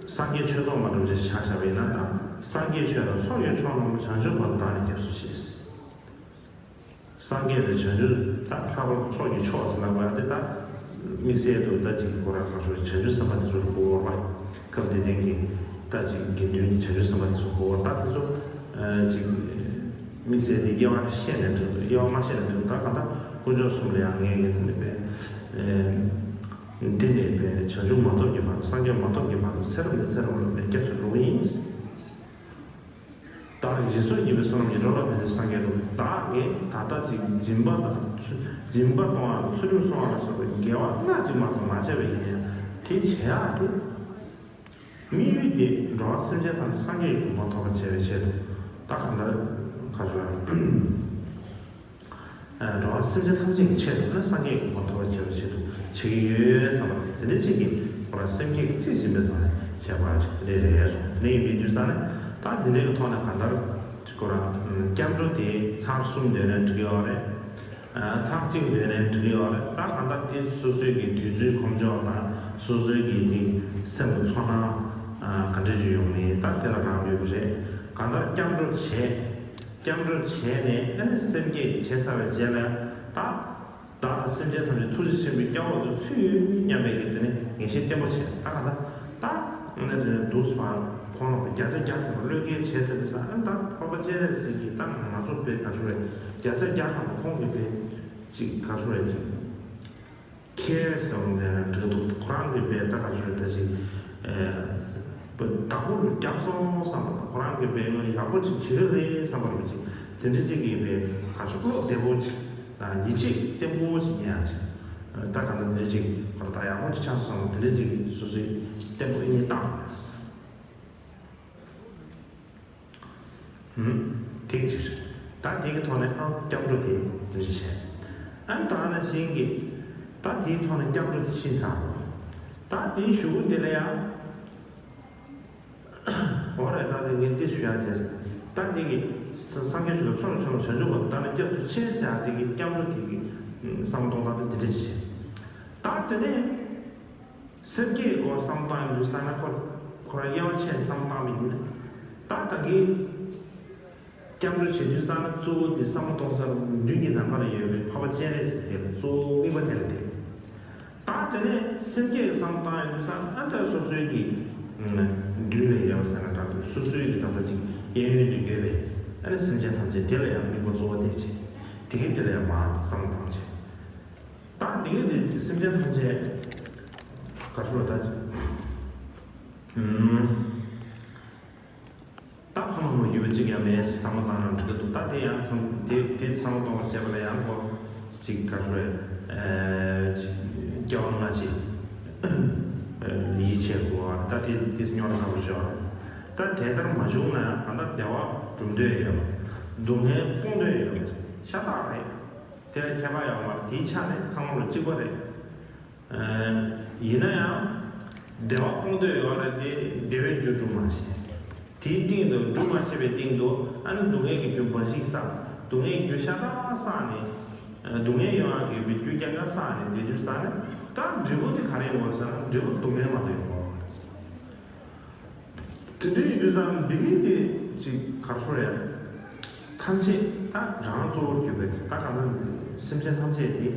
སངས་རྒྱས་ཆོས་ཚོགས་མ་འདྲ་བ་ཅིག་ཆ་བཞག་པ་ཡིན་ན་ད་སངས་རྒྱས་ཆོས་དང་ཚོགས་ཀྱི་མཆོག་རྣམས་བྱང་ཆུབ་བར་དུ་བདག་ནི་སྐྱབས་སུ་མཆི། སངས་རྒྱས་དང་བྱང་ཆུབ་ད་ལྷག་པར་ཚོགས་ཀྱི་མཆོག་ཟེར་ལབ་པ་དེ་ད་དམིགས་བསལ་དུ་ད་ཅིག་ཁོ་རང་ཁ་ཤོར་བྱང་ཆུབ་སེམས་དཔའ་དེ་ཚོར་གོ་བ་བ། སྐབས་དེ་དེང་གི་ད་ཅིག་དགེ་འདུན་གྱི་བྱང་ཆུབ་སེམས་དཔའ་དེ་ཚོར་གོ་བ་ད་དེ་ཚོ་ཅིག་དམིགས་བསལ་དེ་དབྱེ་བ་བཤད་ནས་འགྲིག་འདུག་དབྱེ་བ་མ་བཤད་ནས་འགྲིག་འདུག་ད་གང་ལྟར་དཀོན་མཆོག་གསུམ་ལ་ཡང་ངས་ངས་དེ་ནས་པས་འདི་ནས་པས་བྱང་ཆུབ་མ་ཐོབ་ཀྱི་བར་དུ་སངས་རྒྱས་མ་ཐོབ་ཀྱི་བར་དུ་ཚེ་རབས་ནས་ཚེ་རབས་ལ་པས་སྐྱབས་སུ་འགྲོ་གི་ཡིན། བདག་གིས་སྦྱིན་སོགས་ཀྱིས་པའི་བསོད་ནམས་ཀྱིས་འགྲོ་ལ་ཕན་ཕྱིར་སངས་རྒྱས་འགྲུབ། བདག་ངས་ད་ལྟ་ཅིག་སྦྱིན་པ་དང་ཚུལ་སྦྱིན་པ་གཏོང་བ་དང་ཚུལ་ཁྲིམས་སྲུང་བ་ལ་སོགས་པའི་དགེ་བ་སྣ་གཅིག་མ་གཏོགས་མ་བྱས་པ་ཡིན་ཡང་དེ་བྱེད་ཡག་དེ། དམིགས་ཡུལ་དེ་འགྲོ་བ་སེམས་ཅན་ཐམས་ཅད་སངས་རྒྱས་ཀྱི་གོ་འཕང་ཐོབ་པར་བྱེད་པའི་ཆེད་དུ་ད་གང་ལྟར་ག་ཚོད་ཡང་། འགྲོ་བ་སེམས་ཅན་ཐམས་ཅད་ཀྱི་ཆེད་དུ་ནི་སངས་རྒྱས་ཀྱི་གོ་འཕང་ཐོབ་པར་བྱེད་པའི་ཆེད་དུ་བྱེད་ཀྱི་ཡོད་བསམ་པ་དེ་འདྲ་ཅིག་གིས་ཁོ་རང་སེམས་བསྐྱེད་ཀྱི་རྩིས་ཟིན་པའི་ཐོག་ནས་བྱས་པ་ཅིག་དེ་འདྲ་རེད་གསུངས། དེ་འདྲ་ཡིན་པའི་དུས་ཙང་ནས་ད་དེ་འདྲའི་གི་ཐོག་ནས་གང་ལྟར་ཁོ་རང་སྐྱབས་འགྲོ་དེ་ཚར་གསུམ་འདོན་ནས་འགྲིག་ཡོད་རེད། ཚར་གཅིག་འདོན་ནས་འགྲིག་ཡོད་རེད། ད་གང་ལྟར་དེ་སོ་སོའི་གི་དུས་ཚོད་ཁོམ་ཕྱོགས་དང་སོ་སོའི་གི་དེ་སེམས་ཀྱི་ཚོར་སྣང་ག་འདྲ་ཅིག་ཡོང་མིན་ད་དེ་ལ་རག་ལས་པ་རེད། གང་ལྟར་སྐྱབས་འགྲོ་བྱས། སྐྱབས་འགྲོ་བྱས་ནས་ཨ་ནི་སེམས་བསྐྱེད་བྱས་ཚར་བའི་རྗེས་ལ་ད་བདག་དང་སེམས་ཅན་ཐམས་ཅད་ཐུགས་རྗེ་ཆེན་པོའི་སྐྱབས་འོག་ཏུ་ཚུད་ཡོད་སྙམ་པའི་གི་དེ་ནི་ངེས་ཤེས་བརྟན་པོ་བྱས། ད་ག་ད་ད་ཨ་ནི་དེ་ནས་འདུག་སེ་བ་ཁོང་ལ་བརྒྱ་ཆ་བརྒྱ་ཐམ་པ་བློས་འགེལ་བྱས་ཚར་དུས་ཙང་ཨ་ནི་ད་འཕགས་པ་སྤྱན་རས་གཟིགས་ཀྱིས་ད་ང་ཚོ་དཔེ་ག་ཞུ་རེད། བརྒྱ་ཆ་བརྒྱ་ཐམ་པ་ཁོང་གིས་དཔེ་ ཅིག་ག་ཞུ་རེད་ཅིག་ཁེར་སོང་ནས་འགྲིག་འདུག་ཁོ་རང་གི་བས་ད་ག་ཞུ་རེད་ད་ཅིག་བདག་པོ་རྒྱབ་སོང་བསམ་པ་ཁོ་རང་གི་བས་ཡག་པོ་ཅིག་བྱེད་ཀྱི་རེད་བསམ་པ་རེད་ཅིག་དེ་འདྲ་ཅིག་གི་བས་ག་ཞུ་བློ་བདེ་པོ་ཅིག་དང་ཡིད་ཆེས་བརྟན་པོ་ཅིག་ཉན་ཡག་ཅིག་ད་ག་ད་དེ་འདྲ་ཅིག་ཁོ་རང་ད་ཡག་པོ་ཅིག་ཆགས་སོང་དེ་འདྲ་ཅིག་སོ་སོའི་བརྟན་པོ་ཨེ་ནི་བཏང་བ་རེད། དེ་གཅིག་རེད། ད་དེ་གི་ཐོག་ནས་ཨང་སྐྱབས་འགྲོ་དེ་འདི་བྱས། ཨ་ནི་ད་ནང་བཞིན་གྱི་ད་དེའི་ཐོག་ནས་སྐྱབས་འགྲོ་དེ་ཕྱིན་ཚར། ད་དེའི་གཞུག་གུ་དེ་ལ་ཡང་། འོ་རེད་ད་དེ་ངས་འདི་ཞུ་ཡག་བྱས། ད་དེ་གི་ས་སངས་རྒྱས་ཆོས་དང་ཕྱོགས་ཆོས་ལ་བྱང་ཆུབ་བར་དུ་བདག་ནི་སྐྱབས་སུ་མཆི་ཟེར་ཡག་དེ་གི་སྐྱབས་འགྲོ་དེ་གི་བསམ་བློ་གཏོང་སྟངས་དེ་འདི་འདྲ་བྱས། ད་དེ་ནས། སེམས་བསྐྱེད་སྐོར་བསམ་བློ་བཏང་ཡོང་དུས་ས་ན་ཁོ་ཁོ་རང་དབྱེ་བ་ཕྱེ་བསམ་བློ་བཏང་བ་ཡིན་ན། ད་ད་གིན་སྐྱབས་འགྲོ་བྱེད་དུས་ས་ན་གཙོ་བོ་དེ་བསམ་བློ་གཏོང་ས་མདུན་གྱི་ནམ་མཁའ་ལ་ཡོད་པའི་འཕགས་པ་སྤྱན་རས་གཟིགས་དེ་ལ་གཙོ་བོ་དམིགས་པ་དེ་ལ་བསྡད། ད་དེ་ནས་སེམས་བསྐྱེད་བསམ་བློ་བཏང་ཡོང་དུས་ས་ན་ཨ་ད་སོ་སོའི་གི་མདུན་ལ་ཡོད་ས་ན་ད་དུ་སོ་སོའི་གི་ད་ལྟ་ཅིག་གཡས་གཡོན་དུ་ཡོད་པའི་ཨ་ནི་སེམས་ཅན་ཐམས་ཅད་དེ་ལ་ཡང་དམིགས་པ་གཙོ་བོ་བསྡད་བྱས་དེ་གིན་དེ་ལ་ཡང་མར་བསམ་བློ་བཏང་བྱས། ད་འདི་གའི་འདི་སེམས་ཅན་ཐམས་ཅད་ག་ཚོད་ད་ད་ཕ་མ་མ་ཡོད་པ་གཅིག་ཡང་མེད་བསམ་བློ་བཏང་ན་འགྲིག་གི་འདུག་ད་དེ་ཡང་བསམ་དེ་དེ་བསམ་བློ་གཏོང་བར་བྱས་པ་ལ་ཡང་ཁོ་གཅིག་ག་ཚོད་སྐྱེ་བ་སྔ་ཕྱི་ཡིད་ཆེས་དགོས་ད་དེ་དེ་སྨྱོ་ལ་བསམ་བློ་ཤོར་ད་དེ་ལྟར་མ་བྱུང་ན་ད་ལྟ་བདེ་བ་སྒྲུབ་འདོད་ཡོད་པ་སྡུག་བསྔལ་སྤོང་འདོད་ཡོད་པ་ཤ་སྟག་རེད། དེ་ལ་ཁྱད་པར་ཡོད་མ་རེད། དེའི་ཆ་ནས་ཚང་མ་ལ་གཅིག་པ་རེད། ཡིན་ན་ཡང་བདེ་བ་སྤོང་འདོད་ཡོད་ལ་དེ་བདེ་བའི་རྒྱུ་སྒྲུབ་མ་ཤེས། དེའི་སྟེང་དུ་སྒྲུབ་མ་ཤེས་པའི་སྟེང་དུ་ཨ་ནི་སྡུག་བསྔལ་གྱི་རྒྱུ་འབའ་ཞིག་བསགས། སྡུག་བསྔལ་གྱི་རྒྱུ་ཤ་སྟག་བསགས་ནས་སྡུག་བསྔལ་ཡོང་ཡག་གི་རྒྱུ་རྐྱང་རྐྱང་བསགས་ནས་བདེ་རྒྱུ་བསགས་ནས་ད་འབྲས་བུ་དེ་ག་རེ་ཡོང་བ་ཟེར་ན་འབྲས་བུ་སྡུག་བསྔལ་མ་གཏོགས་ཡོང་བ་མ་རེད། དེ་འདྲ་ཡིན་དུས་ཙང་འདི་གི་དེ་ཅིག་གར་སོ་རེད། ཐམས་ཅད་ད་རང་གཙོ་བོར་གྱུར་པའི་ད་གང་ལྟར་སེམས་ཅན་ཐམས་ཅད་དེ་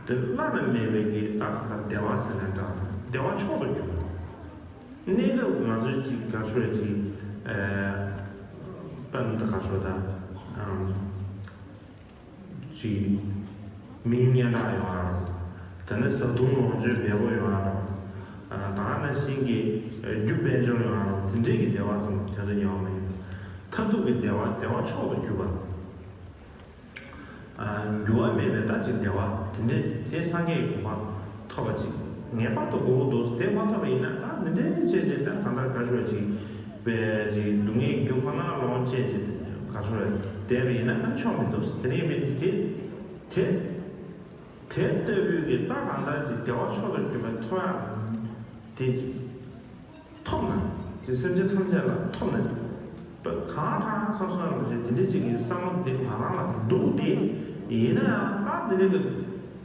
དེ་བླ་ན་མེད་པའི་གི་ད་གང་ལྟར་བདེ་བ་ཟེར་ན་འདྲ་བདེ་བ་མཆོག་ཏུ་གྱུར། གནས་སྐབས་ང་ཚོའི་ཅིག་གར་སོ་རེད་ཅིག་དཔེར་ན་ད་གར་སོ་ད། ཅིག་མིང་སྙན་གྲགས་ཡོང་ཡ་རོགས། དེ་ནས་བཟའ་བཏུང་ལོངས་སྤྱོད་འབེལ་པོ་ཡོང་ཡ་རོགས། ད་ནང་བཞིན་གྱི་རྒྱུ་དཔལ་འབྱོར་ཡོང་ཡ་རོགས་དེ་འདྲས་ཀྱི་བདེ་བ་ཙམ་དོན་དུ་ཡོང་བ་མ་ཡིན་པར་མཐར་ཐུག་གི་བདེ་བ་བདེ་བ་མཆོག་ཏུ་གྱུར་པ། འགྱུར་བ་མེད་པའི་ད་ཅིག་བདེ་བ་དེ་འདྲས་དེ་སངས་རྒྱས་ཀྱི་གོ་འཕང་ཐོབ་པ་ཅིག་ངེས་པར་དུ་དགོས་ཀྱི་འདུག་དེ་མ་ཐོབ་པ་ཡིན་ན་ད་འདི་འདྲའི་བྱས་བྱས་ད་གང་ལྟར་ག་ཞུ་བ་ཅིག་པའི་ཅིག་སྡུག་བསྔལ་རྒྱུ་ཁོ་ན་ལོངས་སྤྱད་ཅིག་ག་ཞུ་བ་བསྡད་པ་ཡིན་ན་ཨ་ཆོག་མི་འདུག་དེ་ནས་ཡིན་པའི་དེ་དེ་དེ་ལྟ་བུའི་གི་ད་གང་ལྟར་ཅིག་བདེ་བ་མཆོག་ཏུ་གྱུར་པའི་ཐོབ་ཡག་དེ་ཅིག་ཐོབ་ན་དེ་སེམས་ཅན་ཐམས་ཅད་ལ་ཐོབ་ན་པ་གང་དྲག་བསམ་བསམ་རུ་ཞིག་དེ་འདྲ་ཅིག་གི་བསམ་བློ་དེ་ང་རང་ལ་འདུག་སྟེ་ཡིན་ན་ཡང་ད་དེ་འདྲ་གི་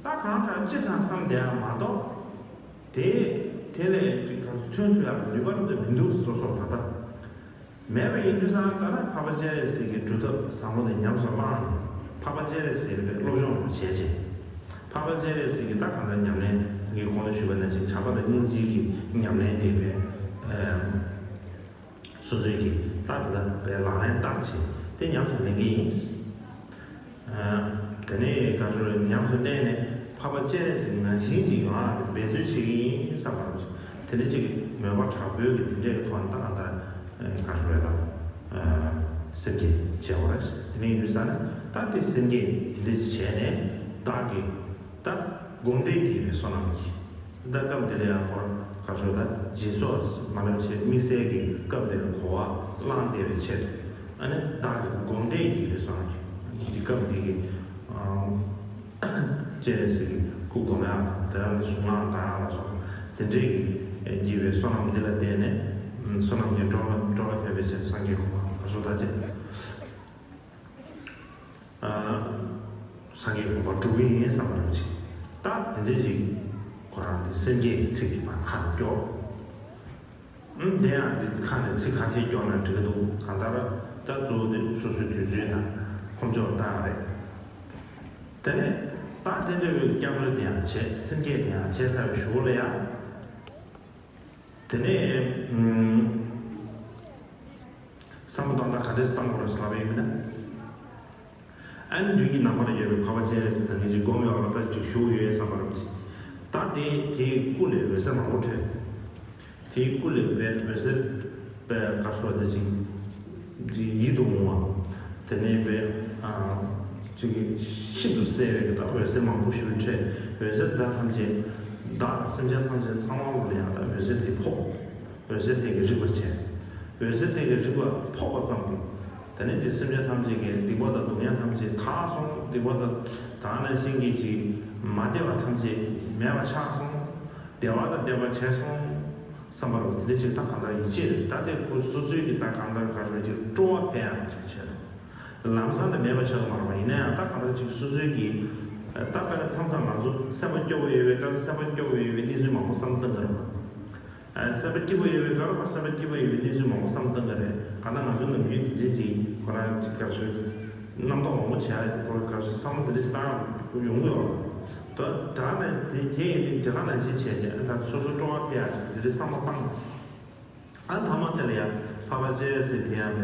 ད་གང་དྲག་ཅི་དྲག་བསམ་བསྡད་ཡ་མ་གཏོགས། དེ་དེ་ལས་ཅིག་ག་ཚོད་ཐོན་ཐུབ་ཡག་ལུས་པ་རུ་མི་འདུག་སོ་སོ་ད་ལྟ་མེད་པ་ཡིན་དུས་ཙང་ད་ལྟ་འཕགས་པ་སྤྱན་རས་གཟིགས་ཀྱི་སྒྲུབ་ཐབས་བཟང་པོ་དེ་ཉམས་སུ་བླངས་ནས་འཕགས་པ་སྤྱན་རས་གཟིགས་པའི་སློབ་སྦྱོང་རུ་བྱས་བྱས། འཕགས་པ་སྤྱན་རས་གཟིགས་ཀྱི་ད་གང་ལྟར་ཉམས་ལེན་ངས་གོང་དུ་ཞུས་པ་ནང་བཞིན་བྱམས་པ་དང་སྙིང་རྗེ་གི་ཉམས་ལེན་དེ་བས། སོ་སོའི་གི་ད་དེ་ལ་བས་ལག་ལེན་བསྟར་བྱས་དེ་ཉམས་སུ་ལེན་གྱི་ཡིན། དེ་ནས་ག་ཚོད་ཉམས་སུ་ལེན་ནས་འཕགས་པ་སྤྱན་རས་གཟིགས་ནང་བཞིན་ཅིག་ཡོང་ཡག་གི་འབད་རྩོལ་བྱེད་ཀྱི་ཡིན་བསམ་པ་རེད། དེ་འདྲ་ཅིག་གི་མོས་པ་དྲག་པོའི་གི་དེ་འདྲའི་གི་ཐོག་ནས་ད་ག་ད་ག་ཚོད་རེད་ད་སེམས་བསྐྱེད་བྱས་པ་རེད། དེ་ནས་ཡིན་དུས་ཙང་ནས་ད་དེ་སེམས་བསྐྱེད་དེ་འདྲ་ཅིག་བྱས་ནས་བདག་གི་ད་སྒོམ་བཟླས་བགྱིས་པའི་བསོད་ནམས་ཀྱིས། ད་སྐབས་འདི་ལ་ཡང་ཁོ་རང་ག་ཚོད་ད་སྦྱིན་སོགས་མ་ལབ་བྱས་དམིགས་བསལ་གྱི་སྐབས་འདིར་གོ་བ་བླངས་བསྡད་པའི་ཆེད་དུ་ཨ་ནི་བདག་གི་སྒོམ་བཟླས་བགྱིས་པའི་བསོད་ནམས་ཀྱིས་འདི་སྐབས་འདི་གི་སྤྱན་རས་གཟིགས་ཀྱི་སྐུ་སྒོམ་ཡག་དང་དེ་རང་གི་གཟུངས་སྔགས་བགྲང་ཡག་ལ་སོགས་དེ་འདྲའི་གི་བགྱིས་པའི་བསོད་ནམས་འདི་ལ་བརྟེན་ནས་བསོད་ནམས་ཀྱི་འགྲོ་བ་འགྲོ་བ་ཐེག་པའི་ཆེད་དུ་སངས་རྒྱས་གོ་འཕང་ག་ཚོད་ད་ཅེ། སངས་རྒྱས་གོ་འཕང་འགྲུབ་ཀྱི་ཡིན་བསམ་པ་རེད་ཅིག་ད་དེ་འདྲ་ཅིག་ཁོ་རང་དེ་སེམས་བསྐྱེད་ཀྱི་ཚིག་དེ་མར་ཁ་ནས་སྐྱོར། ཨུམ་དེ་ཡང་དེ་ཁ་ནས་ཚིག་ཁ་ཤས་སྐྱོར་ན་འགྲིག་གི་འདུག་གང་ལྟར་ད་གཙོ་བོ་དེ་སོ་སོའི་དུས་ཚོད་དང་ཁོམ་ཕྱོགས་བཏང་རེད། དེ་ནས་ད་དེ་འདྲ་བའི་སྐྱབས་འགྲོ་དེ་ཡང་བྱས་སེམས་བསྐྱེད་དེ་ཡང་བྱས་ཚར་བའི་གཞུག་ལ་ཡང་། དེ་ནས་ཨུམ། བསམ་བློ་བཏང་སྟངས་ག་འདྲས་བཏང་དགོས་རེད་ཟེར་ལབ་པ་ཡིན་ན། ཨ་ནི་མདུན་གྱི་ནམ་མཁའ་ལ་ཡོད་པའི་འཕགས་པ་སྤྱན་རས་གཟིགས་ད་གིན་ཅིག་སྒོམ་ཡོད་ལ། ད་ཅིག་བཞུགས་ཡོད་བསམ་པ་རེད། ད་དེ་དེའི་སྐུ་ལས་འོད་ཟེར་མང་པོ་འཕྲོས། དེའི་སྐུ་ལས་པའི་འོད་ཟེར་པའི་ག་སོགས་དེ་ཅིག་ཅིག་ཡིད་དུ་འོང་བ། དེ་ནས་པའི་ཨ་ཅིག་ཤིན་ཏུ་གསལ་བའི་ད་འོད་ཟེར་མང་པོ་ཞིག་འཕྲོས། འོད་ཟེར་དེ་དག་ཐམས་ཅད་བདག་དང་སེམས་ཅན་ཐམས་ཅད་ཚང་མ་ལ་ཡང་ད་འོད་ཟེར་དེ་ཕོག་འོད་ཟེར་དེ་གིས་རིག་པར་བྱས། འོད་ཟེར་དེ་གིས་རིག་པ་ཕོག་པ་ཙམ་གྱིས། དེ་ནས་ཅིག་སེམས་ཅན་ཐམས་ཅད་ཀྱི་སྡིག་པ་དང་སྡུག་བསྔལ་ཐམས་ཅད་དག་སོང་། སྡིག་པ་དང་དེ་ནང་བཞིན་གྱི་ཅིག་མ་བདེ་བ་ཐམས་ཅད་མེད་པ་ཆགས་སོང་། བདེ་བ་དང་ལྡན་པ་བྱས་སོང་བསམ་པ་རེད། དེ་འདྲ་ཅིག་ད་གང་ལྟར་ཡིད་ཆེས་རེད། ད་དེ་ཁོ་སོ་སོའི་གི་ད་གང་ལྟར་ག་རེ་ཅིག་སྤྲོ་བ་འཕེལ་ཡག་ཅིག་བྱས་རེད། ལམ་སང་ད་མེད་པ་ཆགས་མ་རེད་པ། ཡིན་ན་ཡང་ད་གང་ལྟར་ཅིག་སོ་སོའི་གི་ད་དཔེར་ན་མཚམས་མཚམས་ང་ཚོ་སེམས་པ་སྐྱོ་བོ་ཡོད་པའི་སྐབས་སེམས་པ་སྐྱོ་བོ་ཡོད་པའི་གནས་ཚུལ་མང་པོ་བསམ་བློ་གཏོང་གི་རེད་པ། ཨ། སེམས་པ་སྐྱིད་པོ་ཡོད་པའི་སྐབས་ལ་སེམས་པ་སྐྱིད་པོ་ཡོད་པའི་གནས་ཚུལ་མང་པོ་བསམ་བློ་གཏོང་གི་རེད། གང་ལྟར་ང་ཚོ་ནམ་རྒྱུན་དེ་འདྲ་ཅིག་ཁོ་རང་ཅིག་ག་རེ་ཞུ། རྣམ་རྟོག་མང་པོ་བྱས་ཁོ་རང་ག་རེ་ཞུ་བསམ་བློ་དེ་འདྲ་ཅིག་བཏང་ཡོང་གི་ཡོད་རེད། ད་དེ་ག་ནས་དེ་དེ་ཡིན་དུས་དེ་ག་ནང་བཞིན་བྱས་བྱས། ཨ། ད་སོ་སོ་སྤྲོ་བ་འཕེལ་ཡག་ཅིག་དེ་འདྲ་བསམ་བློ་བཏང་། ཨ། མཐའ་མ་དེ་ལ་ཡང་འཕགས་པ་སྤྱན་རས་གཟིགས་དེ་ཡང་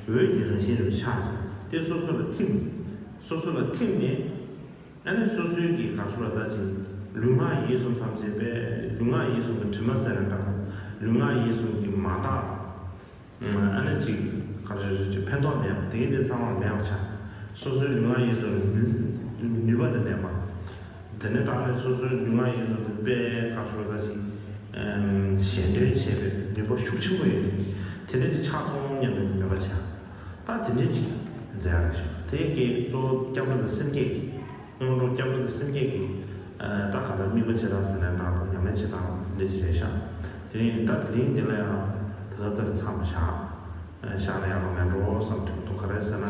པའི་འོད་ཀྱི་རང་བཞིན་རུ་ཆགས་ཤིང་། དེ་སོ་སོ་ལ་ཐིམ། སོ་སོ་ལ་ཐིམ་ནས། ཨ་ནི་སོ་སོའི་གི་ག་རེ་ཞུ་ལ་ད་ཅིག་ལུས་ངག་ཡིད་གསུམ་ཐམས་ཅད་པས་ལུས་ངག་ཡིད་གསུམ་གྱི་དྲི་མ་བསལ་ནས་འདྲ། ལུས་ངག་ཡིད་གསུམ་གྱི་མ་དག། ཨ་ནི་ཅིག་ག་རེ་ཞུ། ཅིག་ཕན་ཐོགས་མེད་པ་དེ་གི་དེ་ཚང་མ་མེད་པ་ཆགས། སོ་སོའི་ལུས་ངག་ཡིད་གསུམ་ལ་ནུས་ནུས་པ་དེ་མེད་པ། དེ་ནས་ད་ནི་སོ་སོའི་ལུས་ངག་ཡིད་གསུམ་དེ་དཔེ་ག་རེ་ཞུ་ལ་ད་ཅིག་ཨམ་གཞན་དོན་བྱེད་པའི་ནུས་པ་ཤུགས་ཆེན་པོ་ཡོད་དེ། དེ་འདྲ་ཅིག་ཆགས་སོང་སྙམ་པའི་མོས་པ་བྱས། ད་དེ་འདྲ་ཅིག་མཛད་ཡག་ཞིག་དེ་གི་གཙོ་བོ་སྐྱབས་འགྲོ་དང་སེམས་བསྐྱེད་ཀྱི། སྔོན་འགྲོ་སྐྱབས་འགྲོ་དང་སེམས་བསྐྱེད་ཀྱི། ཨ། ད་ག་ལ་དམིགས་པ་བྱེད་སྟངས་ཟེར་ན་འདྲ་འདུག་ཉམས་ལེན་བྱེད་སྟངས་འདི་ཅིག་རེད་ཤག་དེ་རིང་ད་དེ་རིང་འདི་ལ་ཡང་ད་ག་ཚོད་ཚང་མ་བཞག་བཞག་ན་ཡག་པོ་མེད་འགྲོ་བསམ་དྲན་འདུག་ག་རེ་ཟེར་ན།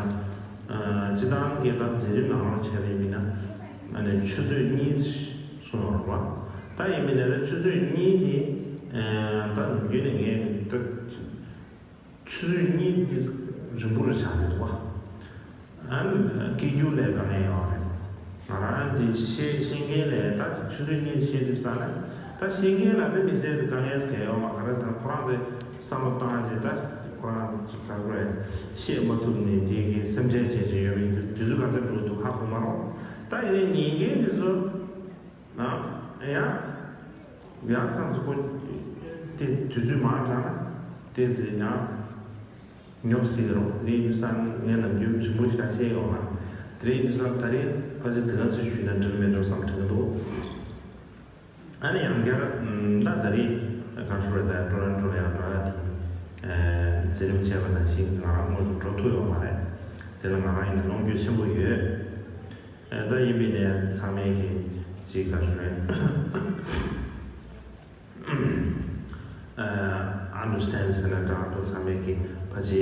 ཨ། སྤྱིར་བཏང་གི་ད་མཛད་རིམ་ནང་ལ་བྱས་པ་ཡིན་ན། ཨ་ནི་ཆུ་ཚོད་གཉིས་གསུངས་ཡོད་རེད་པ། ད་ཡིན་པ་ཡིན་ན་ཆུ་ཚོད་གཉིས་དེ། ཨ། ད་ནམ་རྒྱུན་ནས་ངས་ད། ཆུ་ཚོད་གཉིས་འདི་རིང་པོ་རུ་ཆགས་ཀྱི་འདུག་བ། ཨ་ནི་སྐད་སྒྱུར་ལས་དཀའ་ངལ་ཡོད་རེད། ང་རང་འདི་བཤད་བཤད་མཁན་ལས་ད་ཆུ་ཚོད་གཉིས་བཤད་དུས་ཙ་ན། ད་བཤད་མཁན་ལ་ད་མི་ཚེ་དུ་དཀའ་ངལ་གང་ཡོད་མ། ག་རེ་ཟེར་ན་ཁོ་རང་དེ་བསམ་བློ་བཏང་རྗེས་ད་ཁོ་རང་ཅིག་ག་རེ་བཤད་མ་ཐུབ་ནས་དེ་གའི་སེམས་ཁྲལ་བྱེད་བྱེད་ཡོད་པའི་དུས་ཚོད་ག་ཚོད་འགྲོ་འདུག་ཧ་གོ་མ་རེད། ད་ཡིན་ནའི་ཉན་མཁན་འདི་ཚོ། ཨ། ཡ། ཡ་མཚམས་སུ་ཁོ། དེ་དུས་ཚོད་མང་དྲགས་ན། དེ་ཚེ་ཡང་། ཉོབ་སྲིད་རོགས་རེད་དུས་ཙང་ངས་ནམ་རྒྱུན་རིང་པོ་ཞིག་ལ་བཤད་ཡོད་མ་རེད། དེ་རེད་དུས་ཙང་ད་རེས་ཕལ་ཆེར་དེ་ག་ཚོད་ཞུས་ན་འགྲིག་མེད་འགྲོ་བསམ་དྲན་གྱི་འདུག་ཨ་ནི་ཡང་བསྐྱར། ད་ད་རེས་གང་ཞུ་རེད། ད་ཊོ་རོན་ཊོ་ལ་ཡང་འགྲོ་ཡ་དེ། མཛད་རིམ་བྱས་པ་ནང་བཞིན་ང་རང་དངོས་སུ་འགྲོ་ཐུབ་ཡོད་མ་རེད། དེ་ལ་ང་རང་ཡིན་ན་གནོང་འགྱོད་ཆེན་པོ་ཡོད། ད་ཡིན་པའི་ནས་ཚང་མས་ཀྱི་ཅིག་ག་རེ་ཨན་ཌར་སི་ཊེན་ཌ་ཟེར་ན་འདྲ་འདུག་ཚང་མས་ཀྱི་ཕ་ཆེ་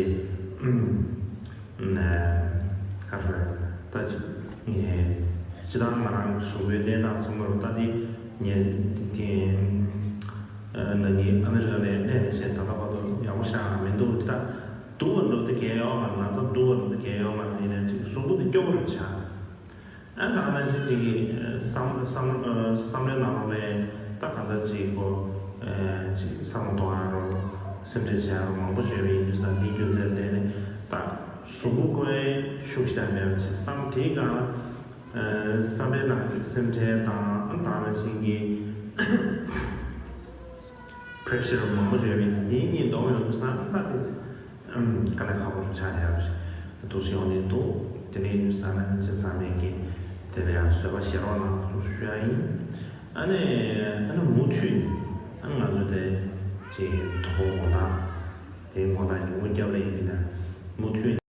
ག་རེ་ད་ཅིག་ངས་སྤྱི་བཏང་ང་རང་གཟུགས་པོའི་གནས་སྟངས་སོང་བར་ད་དེ་ངས་དེ་ན་ནི་ཨ་མི་རི་ཀ་ནས་གནས་ནས་བྱས་ད་ལྟ་བར་དུ་ཡག་པོ་ཤག་མི་འདུག་ད་སྡུག་པ་འགྲོ་དེ་གལ་ཡོད་མ་རེད། ན་ཚ་སྡུག་པ་འགྲོ་དེ་གལ་ཡོད་མ་རེད། ཡིན་ནའི་ཅིག་གཟུགས་པོ་དེ་སྐྱོ་པོ་རེད་ཤག་ཨ། ད་ནང་བཞིན་ཅིག་གིས་བསམ་བསམ་བསམ་བློའི་ནང་ལོགས་ལ་ད་གང་ལྟར་ཅིག་གོ་ཅིག་བསམ་བློ་གཏོང་ཡ་རོགས། སེམས་ཁྲལ་བྱེད་ཡ་རོགས་མང་པོ་བྱས་པ་ཡིན་དུས་ཙང་དེ་རྒྱུ་མཚན་དེ་ནི་ད་གཟུགས་པོ་ཀོ་ཡའི་ཤུགས་ཤིག་ད་མེད་པ་བྱས་བསམ་དེའི་སྒང་ལ་བསམ་པའི་ནང་ཅིག་སེམས་ཁྲལ་དང་ཨ་ད་ནང་བཞིན་གྱི་པེ་རེ་ཤར་མང་པོ་བྱས་པ་ཡིན་དུས་དེ་གཉིས་ལྡོག་ཡོང་དུས་ཙང་ད་དེ། དཀའ་ལས་ཁག་པོ་ཆགས་ཡག་འདུག་སེ་ཡོང་ནས་འདུག་དེ་ནས་ཡིན་ས་ན་ཁྱེད་ཚང་མས་ཀྱི་དེ་ལ་ཡང་བཟོད་པ་བཞེས་རོགས་གནང་གསུངས་ཞུ་ཡ་ཡིན། ཨ་ནི་ཨ་ནི་མུ་མཐུད་ཨ་ནི་ང་ཚོ་དེ་ཅིག་དོ་དགོང་དགོང་དག་དེ་དགོང་དག་ཉིན་མོ་སྐྱབས་རེ་ཡིན་